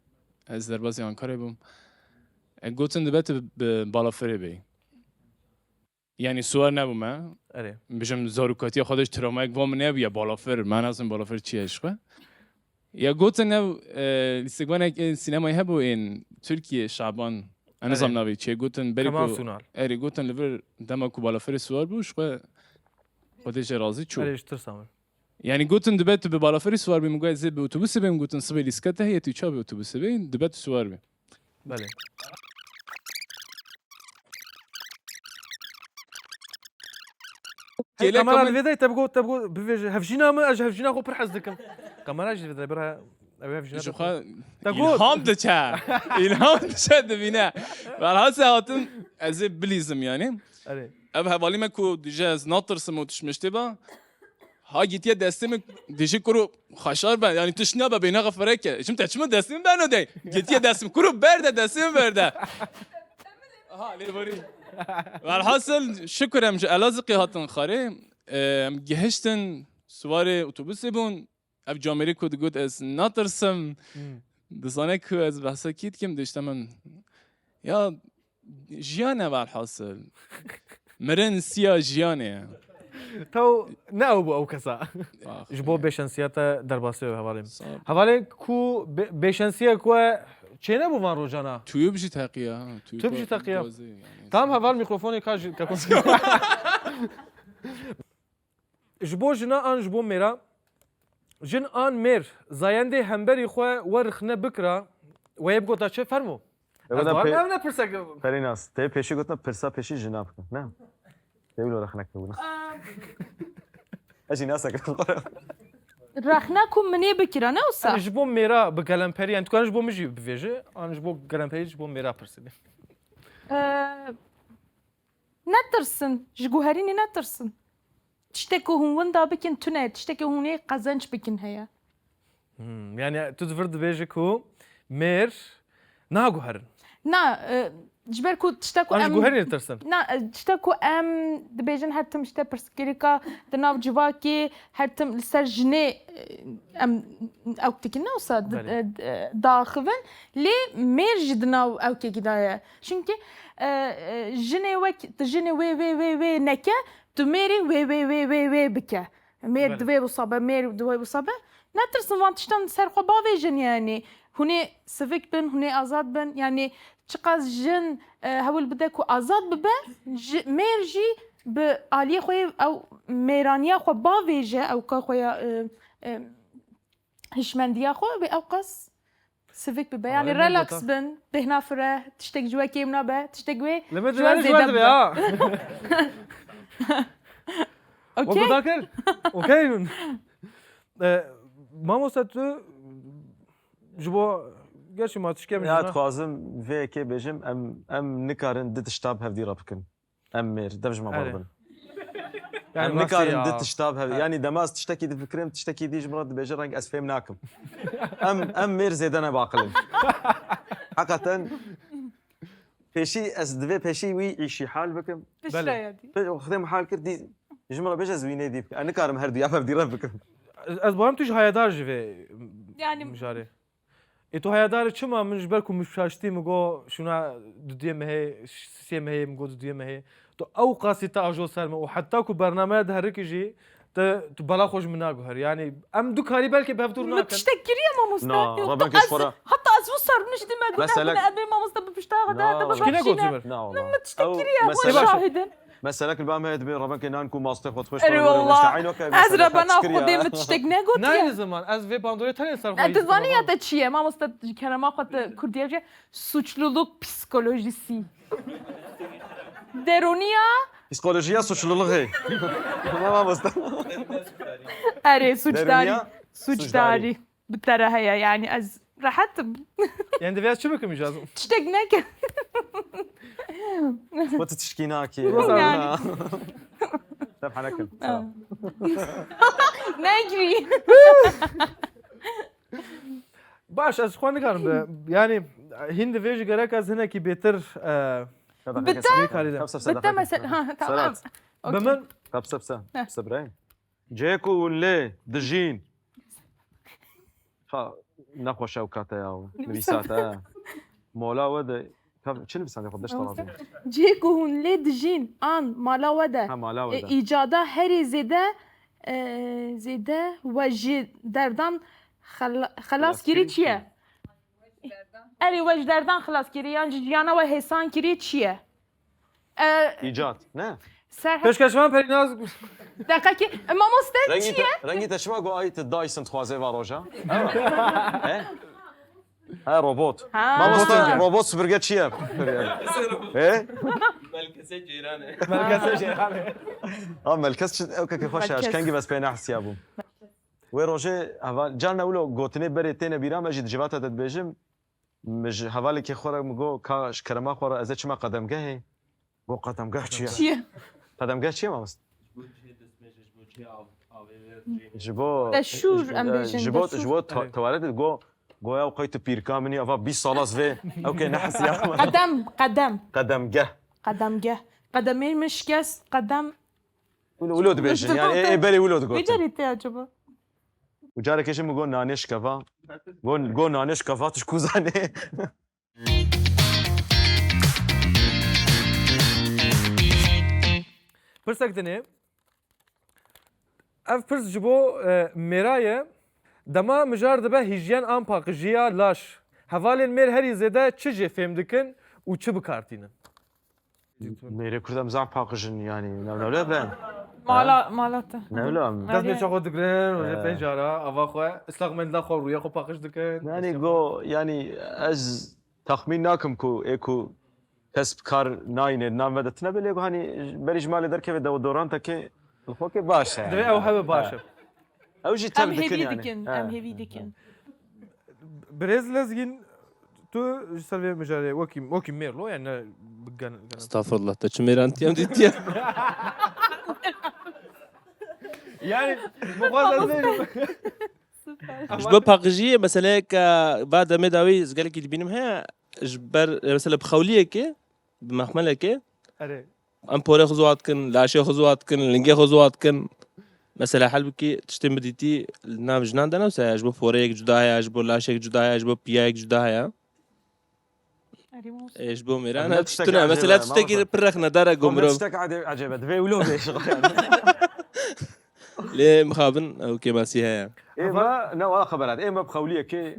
ez derbasî Ankarayê bûm. E, gotin dibe tu bi balaferê bêyî. Yanî siwar nebûme. Erê. Bijim zarokatiya xwe de ji travmayek van min nebûye balafir. Me nazanim balafir çi ye ji xwe. Ya gotin ev, e, lîstikvanek ên sînemayê hebû ên Tirkiyê, Şaban. Ez nizam navê çi ye, gotin berê Kemal ku Sunal. Erê, gotin li vir dema ku balafirê siwar bû, ji xwe Xwedê jê razî çû. Erê, ji tirsa min. Yanî gotin dibe tu bi balafirê siwar bî, min got ez ê bi otobusê bêm, gotin sibê lîstika te heye, tu çawa bi otobusê bê, dibe tu siwar bî. Belê. Hey, kêleka kamera min divê de, te bigot, te bigot, bivêje, hevjîna min, ez ji hevjîna xwe pir hez dikim. Kamera jî divê de, bira, ew hevjîna Ji te xwe te got. Îlham diçe. Îlham diçe dibîne. Velhasil hatin, ez ê bilîzim yanî. Erê. Ev hevalî me ku dije ez natirsim û tişt miştê ba. Ha gîtiye destê min, dijî kuro xweşar be, yanî tişt nabe, bêhna xwe fireke. Jim te çima destê min beno dey? Gîtiye destê min, kuro berde, destê min berde. Aha, lê borî. Velhasil, şikur em ji Elazığê hatin xarê. Em gihiştin, siwarê otobusê bûn. Ev camêrê ku digot ez natirsim, Hmm. dizane ku ez behsa kî dikim, dişte min. Ya, jiyan e velhasil. Mirin siya jiyanê ye. Taw ne ew bû ew kesa. Ah. Ji bo bêşansiya te derbasî wê hevalê min. Sağ ol. Hevalê ku bê-, bêşansiya ku e çênebû van rojana. Tu yê bijî teqiya, ha. Tu yê Tu bijî teqiya. Tamam, heval, mîkrofonê ka ji, ka Ji bo jina an ji bo mêra? Jin an mêr zayendê hemberî xwe we rixne bikira, we yê bigota çi? Fermo. Ew Ez da dixwazim pê-, ev ne pirsek. Perînas, te pêşî gotina pirsa pêşî jina bikin, ne? Te wilo rexne kiribûna. Aa. Ez jî nasekirim. Rexne ku min ê bikira, ne wisa? Yanî ji bo mêra bi gelemperî, yanî tu karin ji bo min jî bivêje, an ji bo gelemperî ji bo mêra pirsî. Ee, Netirsin, ji guherînê netirsin. Tiştek ku hûn winda bikin tune ye, tiştekê hûn ê qezenc bikin heye. Hmm, yani tu di vir dibêje ku mêr naguherin. Na, e, ji ber ku tiştek ku An ji em guherînê ditirsin. Na, e, tiştek ku em dibêjin her tim işte pirsgirêka di nav civakê, her tim li ser jinê, e, em ew dikin, ne wisa di, Belê. e, d-, e, daxivin. Lê mêr jî di nav ewkekî de ye. Çimkî, e, e, jinê wek, tu jinê wê, wê, wê, wê neke, tu mêrê wê, wê, wê, wê, wê bike. Mêr Belê. divê wisa be, mêr divê wisa be. Netirsin van tiştan ser xwe bavêjin yani. Hûn ê sivik bin, hûn ê azad bin. Yani çiqas jin, e, hewl bide ku azad bibe, ji, mêr jî bi aliyê xwe yê ew mêraniya xwe bavêje, ewka xwe ya, e, e, hişmendiya xwe wê ewqas sivik bibe. Yanî Tamam, relax gotan. bin, bêhna fire, tiştek ji we kêm nabe, tiştek wê Li min ji we divê zêde ji we bibe. ha. Okey? Wek gotan kir. Okey. E, mamoste tu ji bo gerçi ma tişkem Ya jina. dixwazim vê yekê bêjim, em, em nikarin di tişta bi hevdî re bikin. Em mêr, dev ji me Erê. bar bin. Yani Em nikarin nasıl ya? di tişta bi hev-, Ha. yani dema ez tiştekî difikirim, tiştekî dî ji min re dibêje reng ez fêm nakim. Em, em mêr zêde ne baqil in. Heqeten pêşî ez divê pêşî wî îşî hal bikim. Belê. Piştaya dî. Pê Xwedê min hal kir, dî ji min re bêje ez wî nê dî bikim. Ez nikarim her duya bi hev dî re bikim. Ez, ez barim tu ji hayedar ji vê Yani mijarê. Ê tu hayadar çima min ji ber ku min şaştî min got şuna dudiyê mehê, sisê mehê, min got dudiyê mehê. Tu ew qasî te ajo ser min û heta ku bernameya diherikî jî te, tu bela xwe ji min naguher. Yani em du karî belkî bi hev dûr Min nakin. tiştek kiriye mamoste. Na, Yok, Rebekê ez, xora. Hatta ez wisa rûniştî me got Meselek- ne, ez bê mamoste bi pişta xwe Na, de, te Rebekê- Şkîne gotu Şahidin. Mir? Na, Na, oğlum. min tiştek Ew kiriye, xwe meselek- şahidin. Meselek li ba me dibê Rebekê nan ku mastê xwe dixwe Erê şahidin wallah. Eynok Ez mesela rebena kaç kiriye. Xwedê min tiştek negotiye. Nayê zaman ez vê bandorê tenê ser xwe E, tu zanî ya te çi ye? Mamoste ji kerema xwe te kurdiye bije suçluluk psikolojisi. Derûniya Psikolojiya suçluluğê. Tamam mamoste. Erê, suçdarî. Derûniya Suçdarî. suçdarî. bi te re heye, yani ez rehet im. Yani divê ez çi bikim îca? Tiştek neke. Xwe tu tişkî nakî. Yani. Te helekin. Negirî. Baş, ez xwe nikarim bi. Yani hîn divê ji gerek ez hinekî bêtir e, Bi te- karî de. Bi te mesela, ha, tamam. Bi min Kapsa psa. Psa birayê. Cihê ku hûn lê dijîn. Ha, nexweş ew kate ya, nivîsate. Mola we de, ka-, çi nivîsandê xwe deşta lazim? Cihê ku hûn lê dijîn, an mala we de. Ha, mala we E, de. îcada herî zêde, e, zêde we ji derdan xela- xelas kirî çi ye? Erê we ji derdan xelas kirî, yan ji jiyana we hêsan kirî çi ye? E, Îcat, ne? Serhat, Pêşkeşvan Perînaz. deqekî, e, mamoste Rengî çi te, ye? Rengî te çima got ay tu Dyson dixwazê va roja? He? Ha, robot. Ha. Mamoste, robot süpürge çi ye? He? Melkese ceyran e. Melkese Ceyranê. Ha, Melkes çi, ew kekê xweş e, ez Melkes. kengî vespê nehsiya bûm. Wê rojê, heva, carna wilo gotinê berê têne bîra me jî di civata de dibêjim, min ji hevalekê xwe re min got, ka ji kerema xwe re ez ê çima qedemgehê? Got, qedemgeh çi ye? Çi ye? Qedemgeh çi ye mamoste? Ji bo cihê destmêje, ji bo cihê av, avê ve rêne. Ji bo Deşûr em bêjin, ji bo deşûr. Ji bo te-, tewaret go goya ew qey tu pîrka min î, eva bîst sala ez vê ew kê nehesiya. Qedem, qedem, Qedemgeh. qedemgeh. Qedemê min şikest, qedem. Wilo, wilo dibêjin yani, ê, ê berê wilo digotin. Vê carê tê acaba? Û carekê jî min got nanê şikeva. Got, got nanê şikeva, tu ji ku zanê? Pirsek dinê. Ev pirs ji bo e, mêra ye. Dema mijar dibe hîjyen an paqijiya laş, hevalên mêr herî zêde çi jê fêm dikin û çi bi kar tînin? Mêrê Kurd em zaf paqij in, yanî, newlew be. Mala, mala te. Newlew em. Dest Erê. pêça xwe digirin, rojê Ee. pênc cara, ava xwe, islaq mendila xwe, rûyê xwe paqij dikin. Yanî go, yanî ez texmîn nakim ku ê ku kes bi kar nayîne, di nav me de tune be, lê go hanî berî ji malê derkeve deodorantekê, li xwe kê baş e. Divê ew hebe baş e. Ew jî Em tev dikin hêvî yani. dikin, Ha. em hêvî dikin. Birêz Lezgîn, tu ji ser vê mijarê wekî, wekî mêr lo, yani ne bi gen-, gen- Estağfurullah, te çi mêran tiyem dîtiye? Yani, bu kadar ne? Ji bo paqijiyê, meseleyeke va demê dawî ez gelekî dibînim heye, ji ber, mesela bi xewliyekê, bi mexmelekê, Erê. em porê xwe ziwa dikin, laşê xwe ziwa dikin, lingê xwe ziwa dikin. Mesela helbikî tiştên bi dîtî li nav jinan de ne wisa ye, ji bo poreyek cuda heye, ji bo laşek cuda heye, ji bo piyayek cuda heye. Ê, ji bo mêran Ne ev tiştek tiştine. Mesela ecêbe, tiştekî mamoste. pir rexnedar e ku Kom ne mirov. Tiştek ecêbe, ecêbe. Divê wilo bê şixa yani. Lê mixabin ew kêmasî heye. Ê me, ne wala xeberat. Ê me bi xewliyekê.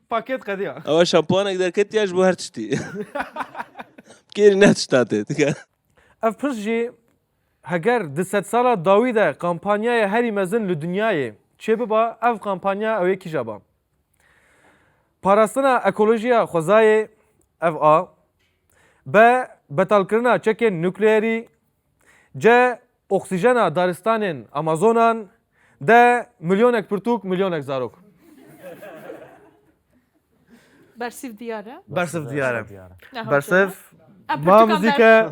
Paket qediya. Ewa şampuanek derketiya ji bo her tiştî. Kêrî ne tişta tê dike. Ev pirs jî heger di sedsala dawî de kampanyaya herî mezin li dinyayê çêbiba, ev kampanya ew ê kîja ba? Parastina ekolojiya xwezayê, ev a. B. Betalkirina çekên nukleerî. C. Oksîjena daristanên Amazonan. D. Milyonek pirtûk, milyonek zarok. Bersiv diyar e. Bersiv diyar e. Neha Bersiv. Ev Ma pirtûkan muzîke. ber-,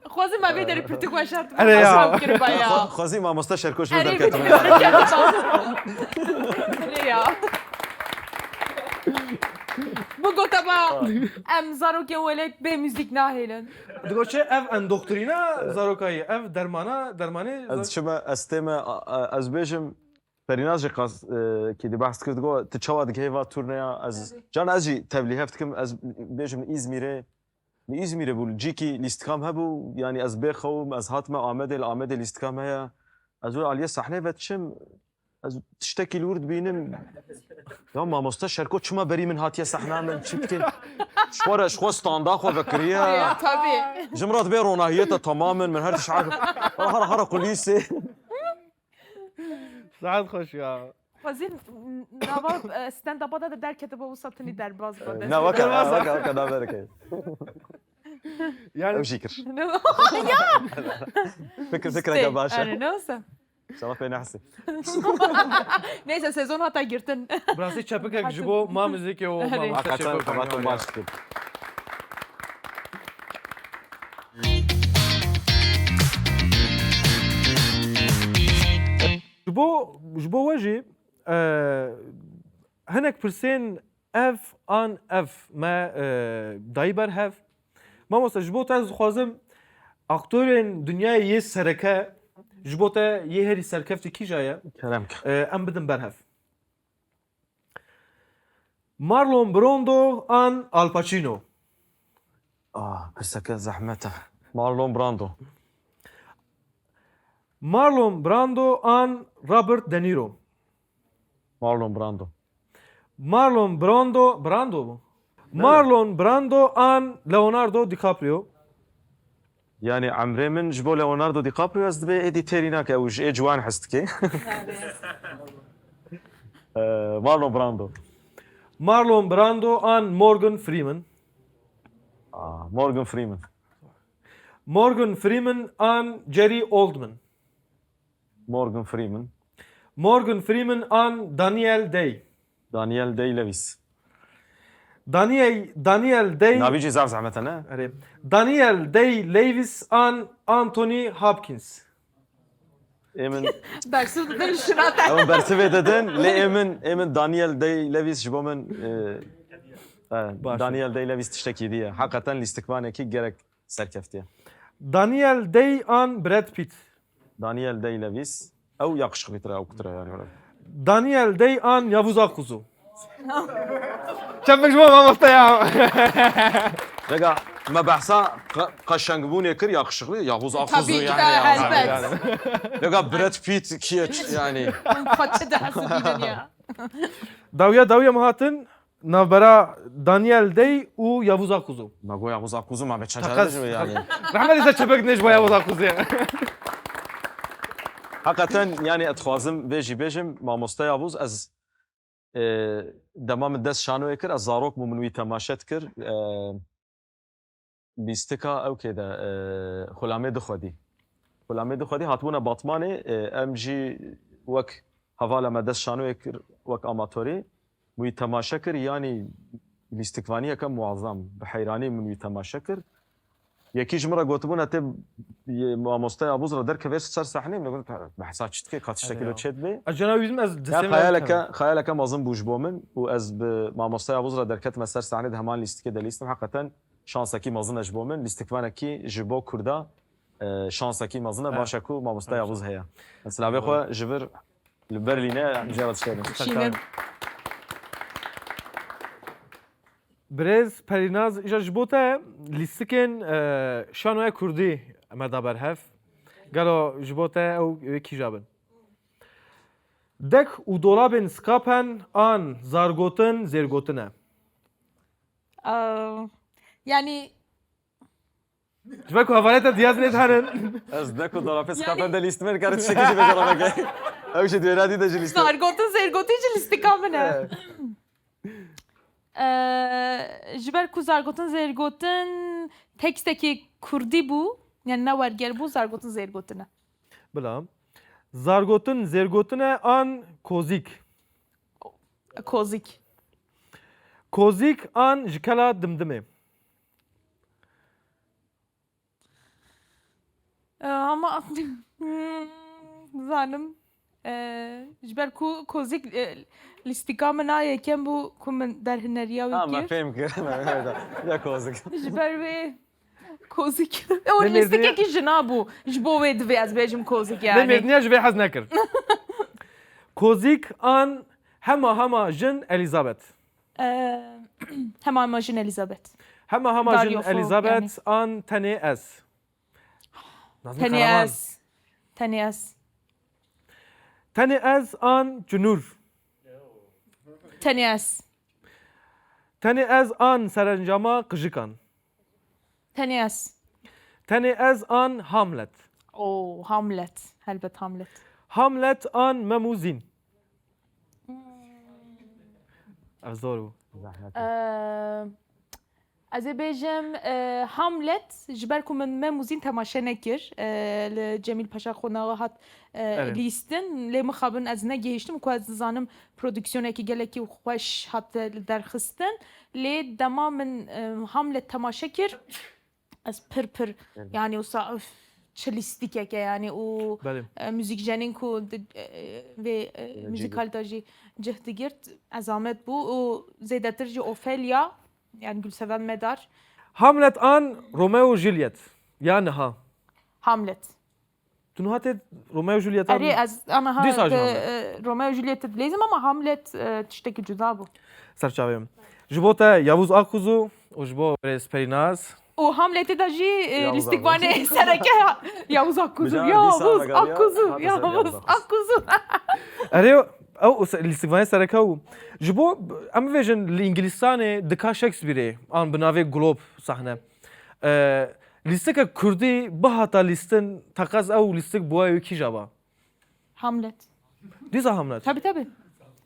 Xwezî me vê derê pirtûk weşart. Erê ya. Kiriba ya. Xwezî mamoste Şerko ji Erê derketim. vê Erê ya. Bu gota ba em zarokên welêt bê muzîk nahêlin. Digo çi ev endoktrîna zarokayî, ev dermana, dermanê Ez çime, ez tême, a- a- ez bêjim, Perînaz jî qas, e, kî di behs kir, digo, tu çawa digihê va turneya, ez, can ez jî tevlîhev dikim, ez bêjim li Îzmîrê, li Îzmîrê bû, li cîkî lîstikam hebû, yanî ez bê xewim, ez hatime Amedê, li Amedê lîstikam heye, ez wê aliyê sahneyê ve diçim, ez tiştekî li wir dibînim, ya mamoste Şerko çima berî min hatiye sehna min, çi dike? Ji xwe re, ji xwe standa xwe vekiriye. Ya, tabii. Ji min re dibê ronahiyê te tamam in, min her tişt hara, hara kulîsê. Saet xweş ya. Xwezî nava, e, stand-up da de derkete bo wisa tinî derbaz ba. Na weke, weke, weke naverke. Yani Ew jî kir. Ya. Fikir, fikreke baş e. Erê, ne wisa? Şeref bê nehsî. Neyse, sezon hata girtin. Bi rastî çepikek ji bo ma muzîkê û Erê. mamoste Hakikaten Şêxo xebatên Fenyo baş ya. dikir. Ji bo, ji bo we jî e, hinek pirsên ev an ev me e, dayî ber hev. Mamoste, ji bo te ez dixwazim aktorên dinyayê yê sereke, ji bo te yê herî serkeftî kîja ye? Kerem ke. E, em bidin ber hev. Marlon Brando an Al Pacino? Ah, pirseke zehmet e. Marlon Brando. Marlon Brando an Robert De Niro? Marlon Brando. Marlon Brando, Brando mu? Marlon Brando an Leonardo DiCaprio? Yani emrê min ji bo Leonardo DiCaprio ez dibê êdî têrî nake, ew ji ê ciwan hez dike. Ee, Marlon Brando. Marlon Brando an Morgan Freeman? Aa, Morgan Freeman. Morgan Freeman an Gary Oldman? Morgan Freeman. Morgan Freeman an Daniel Day? Daniel Day-Lewis. Daniel, Daniel Day... Navî jî zaf zehmet e, ne? Erê. Daniel Day-Lewis an Anthony Hopkins? Ê min, Bersiv didin şina te. ew bersivê didin, lê ê min, ê min Daniel Day-Lewis ji bo min, e, e, Baş e. Daniel Day-Lewis tiştekî dî ye. Heqeten lîstikvanekî gerek serkeftî ye. Daniel Day an Brad Pitt? Daniel Day-Lewis, ew yaqişiqlîtir e, ew kutir e yani. Daniel Day an Yavuz Akkuzu? Çepik ji bo mamoste ya. Dega me behsa qe-, qeşengbûnê kir, yaqişiqlî, Yavuz Akkuzu Tabii ki yani. de, Ya. elbet. Dega Brad Pitt kî ye ç-, yani. Xwe çi dihesibînin ya. Dawiya dawiya me hatin navbera Daniel Day û Yavuz Akkuzu. Me got Yavuz Akkuzu, me be çend Teqez. Carî dijim yani. Rahmetê ser çepik nêj bo Yavuz Akkuzu ya. Heqeten yani ez dixwazim vê jî bêjim, mamoste Yavuz, ez, e, dema min dest şanoyê kir, ez zarok bûm, min wî temaşe dikir. E, lîstika ew kê de, e, xulamê dixwedî. Xulamê dixwedî hatibûne Batmanê, e, em jî wek hevala me dest şanoyê kir, wek amatorî. Wî temaşe kir, yanî lîstikvaniyeke muazzam. Bi heyranî min wî temaşe kir. Yekî ji min re gotibûn, "Etê yê mamoste Yavuz re derkevê ser sehnê." Min got, "Behsa çi dike, ka tiştekî Erê lo ya. çêdibe?" Ez cena wî dibim ez Ya disem xeyaleke, xeyaleke mezin bû ji bo min û ez bi mamoste Yavuz re derketime ser sehnê, di heman lîstikê de lîstim. Heqeten şansekî mezin e ji bo min. Lîstikvanekî ji bo Kurda, e, şansekî mezin e. Evet. Baş e ku mamoste Yavuz heye. Ez silavê xwe ji vir li Berlîne em jê re dişêrin. Şînin. Birêz Perînaz, îja ji bo te lîstikên e, şanoya kurdî me da ber hev. Gelo ji bo te ew wê kîja bin? Dek û dolabên skapen an zargotin zêrgotin e? Aa, yani Ji ber ku hevalê te diyaz nêt herin. Ez dek û dolapê Yani- skapen de lîstim, kare tiştekî jî bêjara veke. Ew jî dêradî de jî lîstim. Zargotin zêrgotin jî lîstika min e. Ee, ji ber ku zargotin zêrgotin tekstekî kurdî bû, yani ne werger bû, zargotin zêrgotin e. Bila. Zargotin zêrgotin e an kozîk? Kozîk. Kozîk an ji kela dimdimê? Ee, ama hmm, zanim, ee, ji ber ku kozîk, ee, lîstika min a yekem bû ku min derhineriya Ha, wî me kir. fêm kir. Ya kozîk. Ji ber wê kozîk. O Ne lîstikekî jina bû. Ji bo wê divê ez bêjim kozîk Ne yani. mêrdiniya ji vê hez nekir. Kozîk an hema hema jin Elizabeth? Ee, hema hema jin Elizabeth. Hema hema jin Daryofo, Elizabeth an tenê ez? Nazmi Tenê Karaman. Ez. Tenê ez. Tenê ez an Cunur? Tenê ez. Tenê ez an serencama qijikan? Tenê ez. Tenê ez an Hamlet? Oo, Hamlet. Helbet Hamlet. Hamlet an Mem û Zîn? Ev zor bû. Zehmet. Ee, Ez ê bêjim, e, Hamlet, ji ber ku min Mem û Zîn temaşe nekir, e, li Cemîl Paşa Qonaxa hat, e, Evet. lîstin, lê mixabin ez negihîştim, ku ez dizanim prodîksiyonekî gelekî xweş hate li derxistin. Lê dema min, e, Hamlet temaşe kir, ez pir pir, Evet. yani wisa, üf, çi lîstikeke yani û, Belê. e, muzîkjenên ku di, e, vê, e, Evet, muzîkalta jî cih digirt, ezamet bû û zêdetir jî Ofelia, yani Gülseven Medar. Hamlet an Romeo Juliet. Ya niha. Hamlet. Tu niha tê Romeo Juliet an Erê, ez aniha Dîsa jî de, Hamlet. e, Romeo Juliet dilêzim ama Hamlet, e, tiştekî cuda bû. Serçavê min. Ji bo te Yavuz Akkuzu û ji bo Rêz Perînaz. Û Hamletê de jî, e, Yavuz lîstikvanê sereke Yavuz Akkuzu. Bi can Yavuz dîsa Akkuzu. Hate ser Yavuz Yavuz Akkuzu. Akkuzu. Erê, ew se-, lîstikvanê sereke û ji bo, em bivêjin li Îngilîstanê dika Shakespeareê an bi navê Globe sahne. E, lîstikek kurdî bihata lîstin, teqez ew lîstik bi wê kîja ba? Hamlet. Dîsa Hamlet. Tabii, tabii.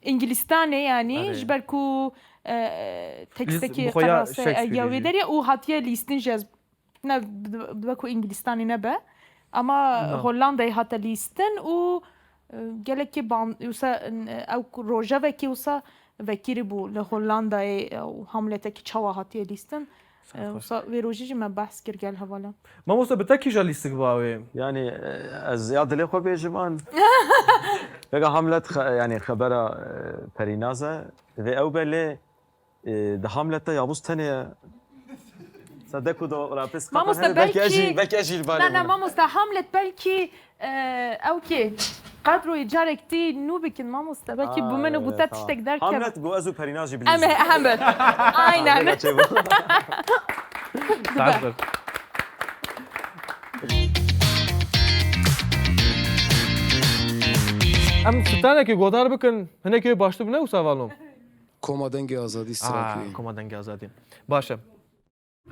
Îngilîstanê yani, Erê. ji ber ku, e, Lîst-, tekstekî bi xwe ya qerase, e, Shakespeare ya wê jî. Derê û hatiye lîstin jî ez ne, bi, bi, bi ku Îngilîstanê nebe. Ama Na. Hollandayê hate lîstin û, e, gelekî ban-, wisa, e, ew ku rojevekî wisa vekirî bû li Hollandayê, e, û Hamletekî çawa hatiye lîstin. Sağ ol. E, wisa vê rojî jî me behs kir gel hevala. Mamoste, bi te kîja lîstik ba wê? Yani, e, ez ya dilê xwe bêjim an. Vega Hamlet xe-, yani xebera, e, Perînaz e. Divê ew be lê, e, di Hamlet de Yavuz tenê ye. Sedek û do rapis Mamoste, qefen hene, belkî ez jî, belkî, belkî ez jî li balê Na, na, bûne. Mamoste, Hamlet belkî, e, ew kê, kadroyê carek tî nû bikin, mamoste. Belkî bi min û bi te tiştek derkeve. Hamlet got, ez û Perînaz jî bilîzin. Em ê hem bin. Aynen. Ha, vêga çêbû. Saet bir. Em stranekê godar bikin, hinekê baştir bûne û savalon. Koma Dengê Azadî, Aa, stranekê. Koma Dengê Azadî. Baş e.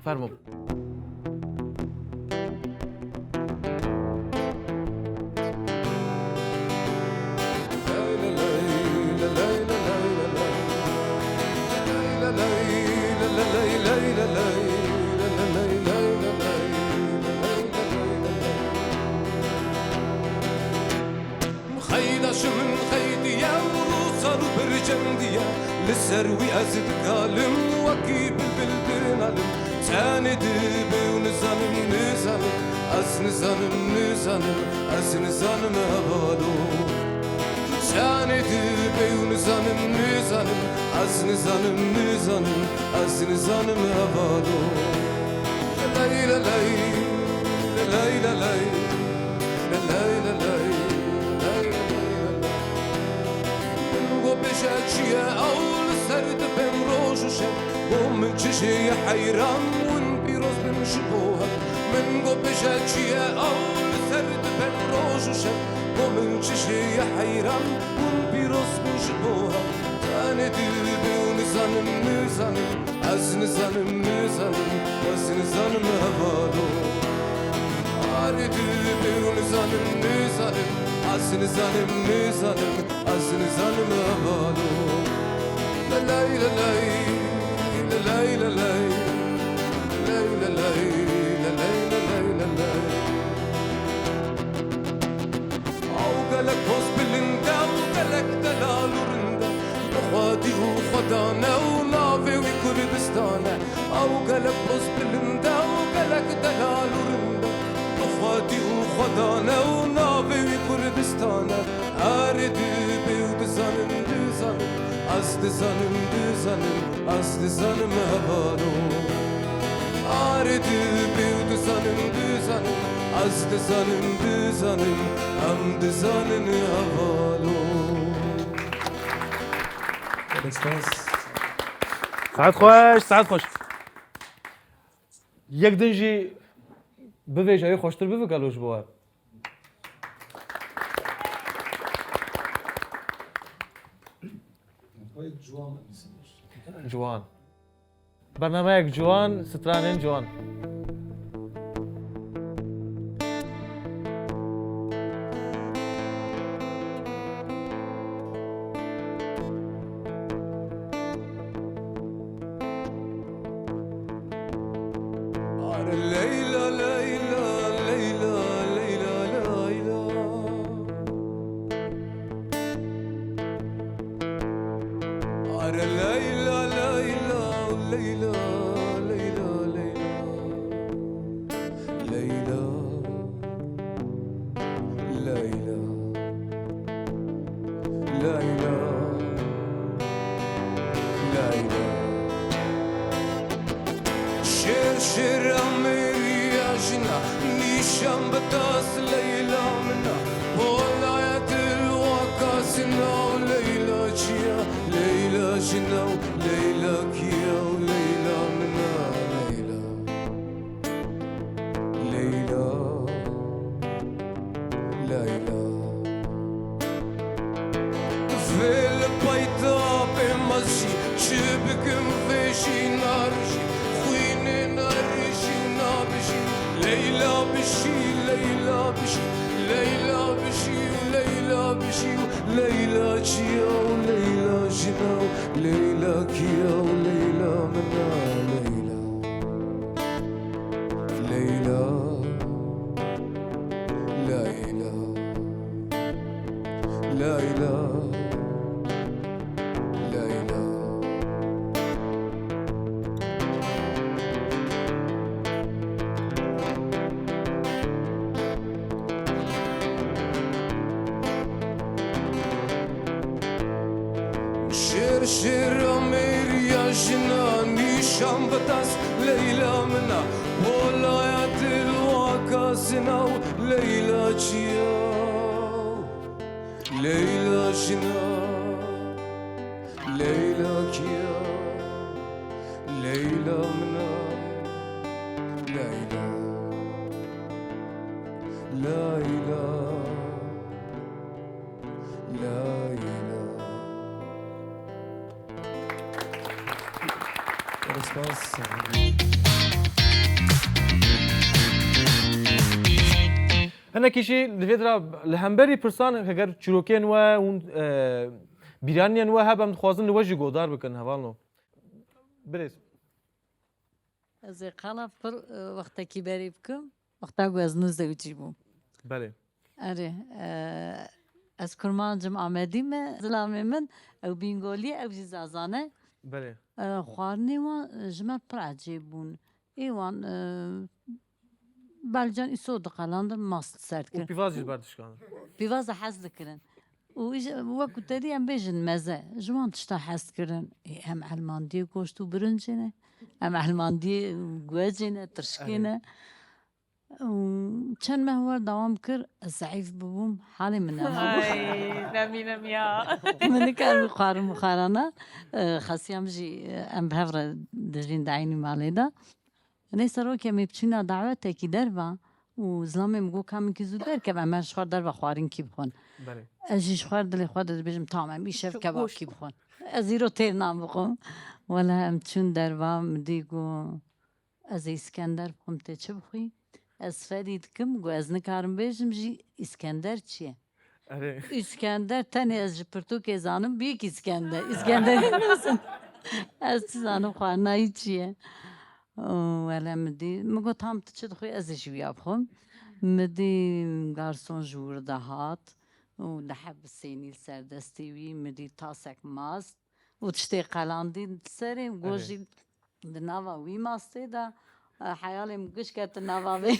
Fermo. Xeyda ji min xeydiye û rûxsar û bircendiye, li ser wî ez dikalim wekî bilbil dinalim. Çenê dibe û nizanim, nizanim, ez nizanim, nizanim, ez nizanim hevalo. Çenê dibe û nizanim, nizanim, ez nizanim, nizanim, ez nizanim hevalo. Leley, leley, leley, leley. Leley, leley, leley, leley, leley. Min got bêje çi ye ew li ser dibêm roj û şev. Bo min çi jê ye heyran, win pîroz bin ji bo hev. Min got bêje çi ye ew li ser dibêm roj û şev. Bo min çi jê ye heyran, win pîroz bin ji bo hev. Tenê dibe û nizanim, nizanim. Ez nizanim, nizanim, ez nizanim hevalo. Arê dibe û nizanim, nizanim, ez nizanim, nizanim, ez nizanim hevalo. Leley, leley, leley, leley, leley, leley, leley, leley, leley, leley. Ew gelek poz bilind e û gelek delal û rind e, bi xwedî û xwedane û navê wî Kurdistan e. Ew gelek poz bilind e û gelek delal û rind e, bi xwedî û xwedane û navê wî Kurdistan e. Erê dibe û dizanim, dizanim, ez dizanim, dizanim, ez dizanim hevalo. Arê dibe û dizanim, dizanim, ez dizanim, dizanim, em dizanin hevalo. Gelek spas. Saet xweş, saet xweş. Yek din jî bivêje, wê xweştir bibe gelo ji bo we. Ciwan. Bernameyek ciwan, stranên ciwan. Das Leyla mina, polaya dil waka sina û Leyla çiya, Leyla jina û Leyla kiya û Leyla mina, Leyla. Leyla, Leyla. Vê li peyta bê mez jî, çi bikim vê jî narijî, xwînê narijî nabijî. Leyla bijî, Leyla bijî, Leyla bijî û Leyla bijî û Leyla çiya û Leyla jina û Leyla kiya û Leyla mina Leyla. Leyla, Leyla, Leyla, Leyla. Şêr şêra mêriya jina nîşan bidas Leyla mina, polaya dil waka sina û Leyla çiya, Leyla jina, Leyla kiya, Leyla mina, Leyla, Leyla. Leyla. Spas. Hinekî jî li vê dira li hemberî pirsan heger çîrokên we hûn, e, bîraniyên we hebe em dixwazin li we jî godar bikin hevalno. Birêz. Ez ê qala pir, e, wextekî berê bikim. Wexta ku ez nû zewicî bûm. Belê. Erê, e, ez kurmancim Amedî me, zilamê min, ew Bîngolî ye, ew jî Zazan e. Belê. E, xwarinê wan, e, ji me pir ecêb bûn. Ê wan, e, Belcan îso diqelandin, mast ser Û dikirin. Pîvaz jî li ber dişkandin. Pîvaza hez dikirin. Û îja, wekî te dî em bêjin meze, ji wan tişta hez kirin. Ê, em elmandiyê goşt û birincê ne, em elmandiyê guecê ne, tirşikê Erê. ne. Û çend meh wer dewam kir, ez zeîf bibûm, halê min nema. Ay, nemînim ya. Min nikar bixwarim xwarana. E, xesiyam jî, e, em bi hev re dijîn di eynî malê de. Neyse, rokê em ê biçûna dawetekî derva û zilamê min got, ka min kî zû derkeve, em her ji xwe derva xwarinkî bixwin. Belê. Ez jî ji xwe dilê xwe de dibêjim, tamam, îşev Çok kebabkî hoş. bixwin. Ez îro têr nan bixwim. Wela em çûn derva, min dî got, ez ê Îskender bixwim, tê çi bixwî? Ez ferî dikim, got, ez nikarim bêjim jî Îskender çi ye? Erê. Îskender, tenê ez ji pirtûkê zanim, Büyük İskender. Îskenderê nizin. Ez çi zanim xwarina wî çi ye? Û wele min dî, min got, tam tu çi dixwî, ez ê ji wîya bixwim. Min dî garson ji wir de hat û deh heb sênî li ser destê wî, min dî tasek mast û tiştê qelandî li serê, got Erê. jî di nava wî mastê de, e, heyalê min giş ketin nava vê.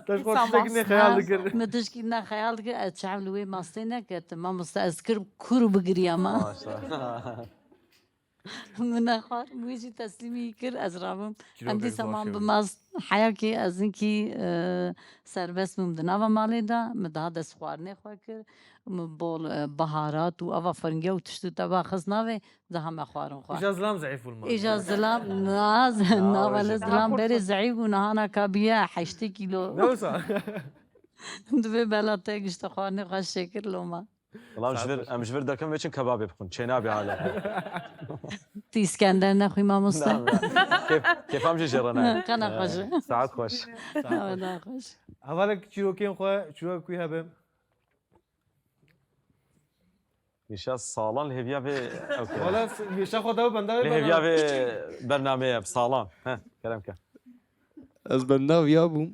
Te ji xwe tiştekî ne xeyal dikir. Min tişkî ne xeyal dikir, ez çav li wê mastê neketim. Mamoste, ez kir kur û bigiriyama. Maşallah. Min nexwar, wî jî teslîmî kir, ez rabim. Çîrokek Em dîsa man bi mast, heyakê ez hinkî, e, serbest bûm di nava malê de, min daha dest xwarinê xwe kir. Min bol, e, baharat û ava firingiya û tişt û teba xist navê, daha me xwarin xwar. Îja zilam zeîf bûn ma. Îja zilam, na, na, na, wele zilam berê zeîf bû, niha na ka biye heştê kîlo. Ne wisa? Divê bela te gişte xwarinê xwe şêkir loma. Saet baş. Em ji vir, em ji vir derkevin vê çin kebabê bixwin. Çênabê hale. Tu Îskender nexwî mamoste? Na, na. Kêf, kêfam jî jê re nayê. Qena xweş e. Saet xweş. Saet xweş. Hevalek çîrokên xwe, çîrok wî hebe. Nîşa salan li hêviya vê, ew kere. Wala s-, nîşa xwe daw benda Li vê hêviya bername. vê bernameyê em salan. Heh, kerem ke. Ez benda viya bûm.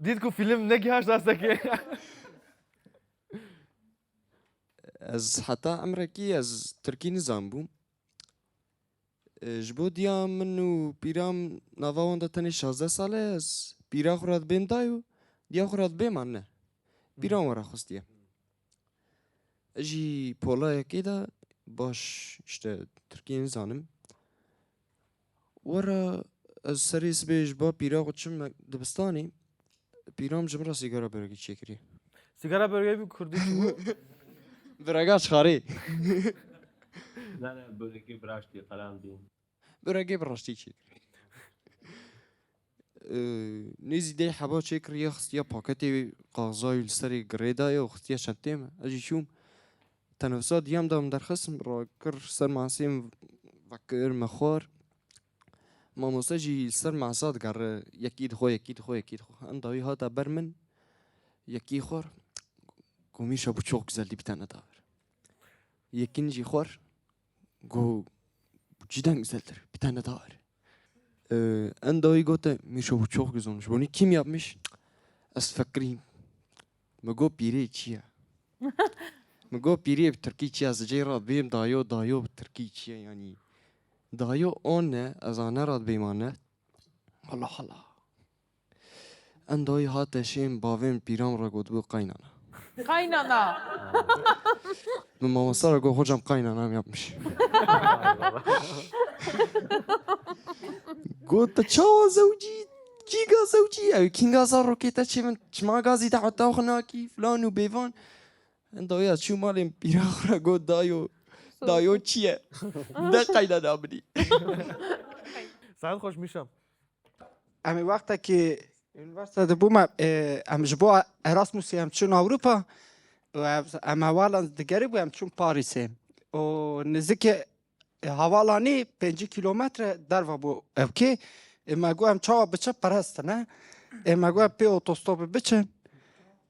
Dît ku fîlm negihaşt astekê. Ez heta emrekî ez tirkî nizanbûm. E, ji bo diya min û pîra min nava wan de tenê şazdeh sal e, ez pîra xwe re dibêm dayê û diya xwe re dibêm anne. Pîra wan re xwestiye. Ez jî pola yekê de baş, işte, tirkî nizanim. Were ez serê sibê ji ba pîra xwe çim me dibistanê, Pîram ji min re sîgara börekî çêkirî. Sîgara börekî bi kurdî çi bû? Birega çixarî. Ne ne, börekî biraştî qelen bî. Börekî bi raştî çêkirî. Ee, nêzî deh heba çêkiriye, xistiye paketê wê, qaxizayê li serê girê daye û xistiye çentê min. Ez jî çûm. Tenefisa diyem de min derxist, min rakir ser masê, min vekir, me xwar. Mamoste jî li ser masa digere, yekî dixwe, yekî dixwe, yekî dixwe. Enda wî hate ber min, yekî xwar. Got, Mîşa, bu çok güzeldi, bir tane daha ver. Yekin jî xwar. Got, bu cidden güzeldir, bir tane daha ver. Ee, enda wî gote, Mîşo, bu çok güzelmiş. Bunu kim yapmış? Ez fekirîm. Min got, pîrê çi ye? Min got, pîrê bi tirkî çi ye? Ez cê re bêm dayo, dayo bi tirkî çi ye yanî? Dayo on ne, ez ane re bêm ane. Allah Allah. Enda wî hate şêm, bavê min pîra min re gotibû qaynana. Qaynana. Min mamoste re got, hocam, kaynanam yapmış. Got, te çawa zewcî? Kî ga zewcî? Ew kînga zarokê te çê min, çima gazî daweta xwe nakî, filan û bêvan. Enda wî ya çû malê min pîra xwe re got, dayo, dayo çi ye? De qaynana min î. Saet xweş Mîşa. Em ê wextekî unîversîte de bûme, e, em ji bo Erasmusê em çûn Ewropa û ev, em hevalan digerîbû, em çûn Parîsê. Û nizikê, e, hevalanî pêncî kîlometre derve bû evkê. E, me got em çawa biçin, perestine. E, me got em pê otostopê biçin.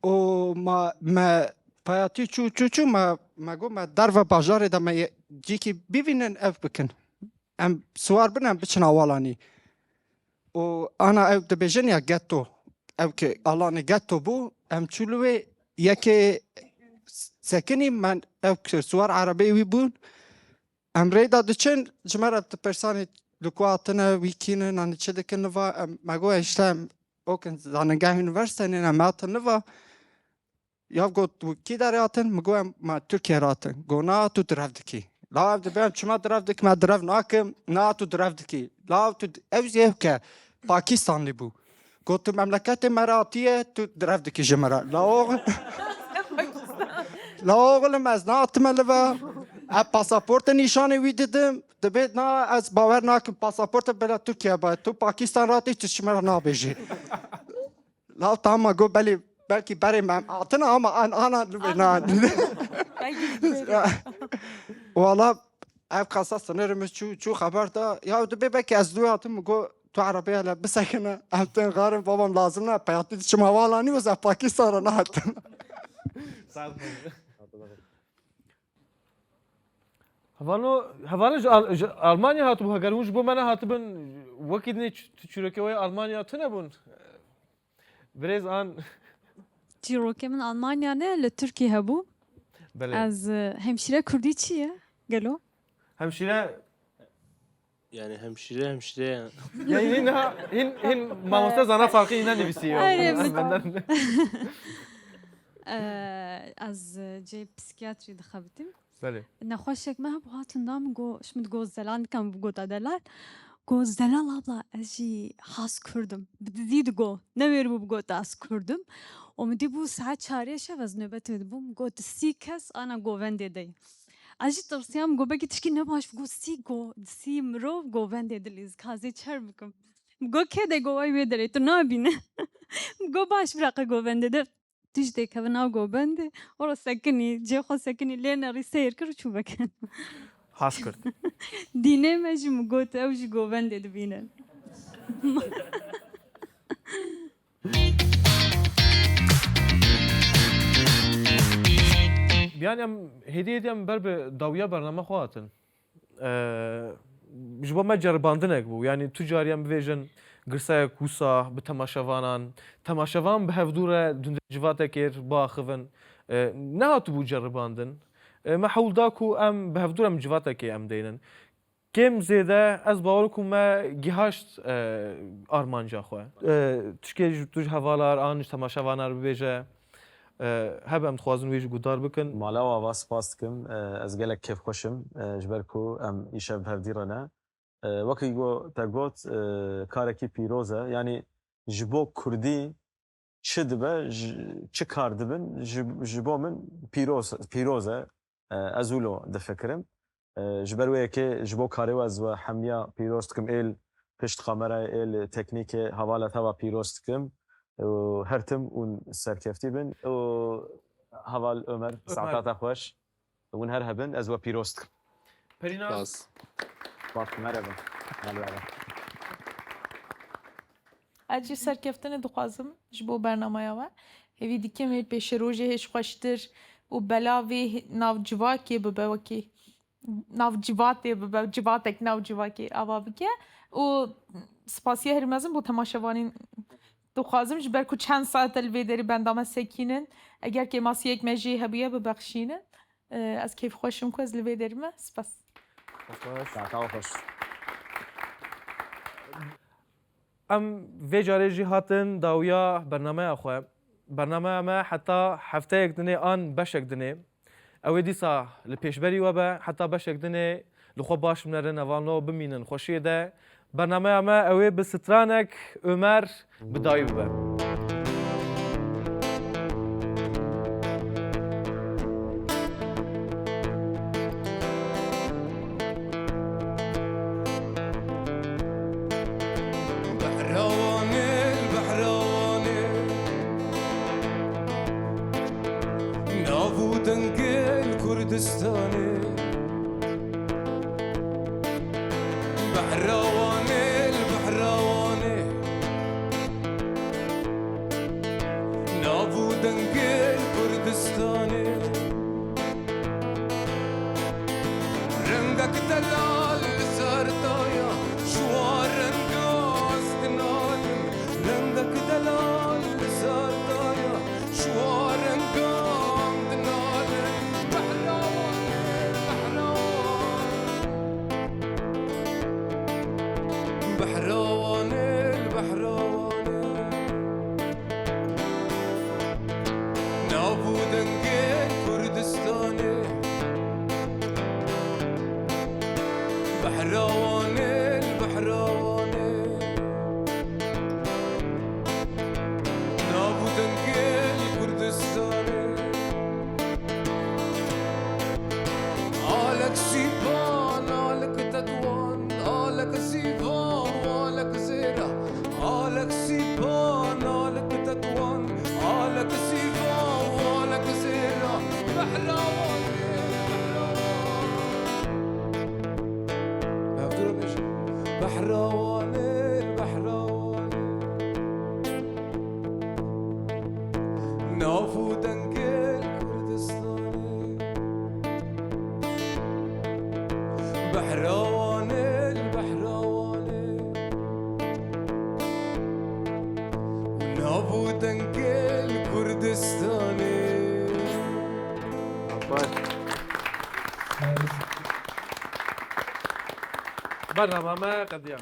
Û ma, me payatî çû, çû, çû, me, me got me derve bajarê de me yê cîkî bivînin ev bikin. Em siwar bin, em biçin hevalanî. Û ana ew dibêjin ya getto. Ew ki alanê getto bû, em çû li wê yekê sekinî, me ew ki siwar erebeyê wî bûn. Em rê de diçin, ji me re dipirsanî li ku hatine, wî kî ne, nanî çi dikin niva, em, me got işte em okin zanîngeh unîversîte ne, em hatin niva. Ya got, tu kî derê hatin? Min got, em, me Tirkiye re hatin. Got, na, tu direv dikî. La ev dibe, em çima direv dikim? Me direv nakim. Na, tu direv dikî. La tu, ew zî ew ke Pakistanlî bû. Got, tu memleketê me re hatiye, tu direv dikî ji me re. La oxil, la oxlim, ez nehatime li ve. Ez pasaportê nîşanê wî didim. Dibê, na, ez bawer nakim. Pasaportê bela Tirkiye be. Tu Pakistan re hatî, tu ji me re nabêjî. Law tamam, got belê, belkî berê me em hatin ama an, ana li wê nan. Wala ev kasa sinirê min çû, çû xeber da. Ya dibê belkî ez li wê hatim, min got tu erebeya le bisekine, em tên xarin, babam lazim ne, peyatî diçim hevalanî, weza Pakistan re nehatim. Hevano, hevalin ji, Al- ji Almanya hatibû, heger hûn ji bo me nehatibin, wekî dinê ç- tu çîrokê we Almanya tune bûn. Birêz an. Çîrokê min Almanya ne, li Tirkî hebû. Belê. Ez e, hemşire kurdî çi ye? Gelo? Hemşire. Yani hemşire hemşire ya. Yani hîn ha, hîn, hîn mamoste zana farkı yine nivîsiye. Aynen, bir- Ee, ez e, cê psikiyatrî dixebitim. Belê. Nexweşek me hebû hatin da min got, ji min digot zelal dikem, bigota delal. Got, Zelal abla, ez jî has kurdim. Bi dizî digot, ne wêr bû bigota ez kurdim. Û min dî bû saet çarê şev, ez nobetê dibûm. Got, sî kes ana govendê de ye. Ez jî tirsiyam, got, belkî tişkî ne baş bû, got, sî go, sî mirov govendê dilîz, kazê çer bikim. Got, kê de? Got, ay wê derê, tu nabîne. Got, baş, bira qe govendê de. Tiştê kevin nav govendê, ora sekinî, cê xwe sekinî, lê nerî seyr kir û çû veke. Has kir. Dînê me jî min got, ew jî govendê dibîne. Yani em hêdî hêdî em ber bi dawiya bername xwe hatin. Eee, ji bo me ceribandinek bû. Yani tu carî em bivêjin girseyek wisa bi temaşevanan, temaşevan bi hevdû re dundê civatekê biaxivin. Eee, nehatibû ceribandin. Eee, me hewl da ku em bi hevdû re em civatekê em deynin. Kêm zêde ez bawer ku me gihaşt, eee, armanca xwe. Eee, tişkê ji tu ji hevalar an ji temaşevanar bibêje. Eee, hebe em dixwazin wê jî guhdar bikin. Mala ava spas dikim. Eee, ez gelek kêfxweş im, eee, ji ber ku em îşev bi hevdî re ne. Eee, wekî ku te got, eee, karekî pîroz e. Yanî ji bo kurdî çi dibe, ji, çi kar dibin, ji, ji bo min pîroz, pîroz e. E, ez wilo difikirim. E, ji ber wê yekê ji bo karê we ez we hemiya pîroz dikim. Ê li pişt kamerayê, ê li teknîkê, hevala te ve pîroz dikim. Û her tim hûn serkeftî bin. Û heval Ömer, saeta te xweş. Hûn her hebin, ez we pîroz dikim. Perînaz. Spas. Spas, merhaba. Merhaba. Ez jî serkeftinê dixwazim ji bo bernameya we. Hêvî dikim hê pêşerojê hêj xweştir û belavê nav civakê bibe wekî nav civatê bibe, civatek nav civakê ava bike. Û spasiya herî mezin bo temaşevanên dixwazim ji ber ku çend saet e li vê derê benda me sekînin. Eger kêmasiyek me jê hebûye bibexşînin. Ee, ez kêfxweş im ku ez li vê derê me. Spas. Saeta we xweş. Em vê carê jî hatin dawiya bernameya xwe. Bernameya me heta hefteyek dinê an beşek dinê. Ew ê dîsa li pêşberî we be, heta beşek dinê li xwe baş binerin, hevalno bimînin xweşiyê de. Bernameya me ew ê bi stranek Ömer bi dawî bibe. Behrewanê, behrewanê, nav û dengê Kurdistanê. Behrewanê, behrewanê, nav û dengê Kurdistanê. Rengek delal li ser daya, ji wan renga ez dinalim. Rengek delal li ser daya, ji wan renga em dinalim. Behrewanê, behrewan. Behrewanê, behrewanê. Nav û dengê Kurdistanê. Behrewanê, behrewanê. Nav û dengê Kurdistanê. Alek Sîpan, alek Tetwan, alek Zîvan, alek Zêra. Alek Sîpan, alek Tetwan, alek Zîvan, alek Zêra. Behrewanê, behrewan. Hevdû re bêjin. Behrewanê, behrewanê. Nav û dengê Kurdistanê. Behrewanê, behrewanê. Nav û dengê Kurdistanê. Bernama me qediya.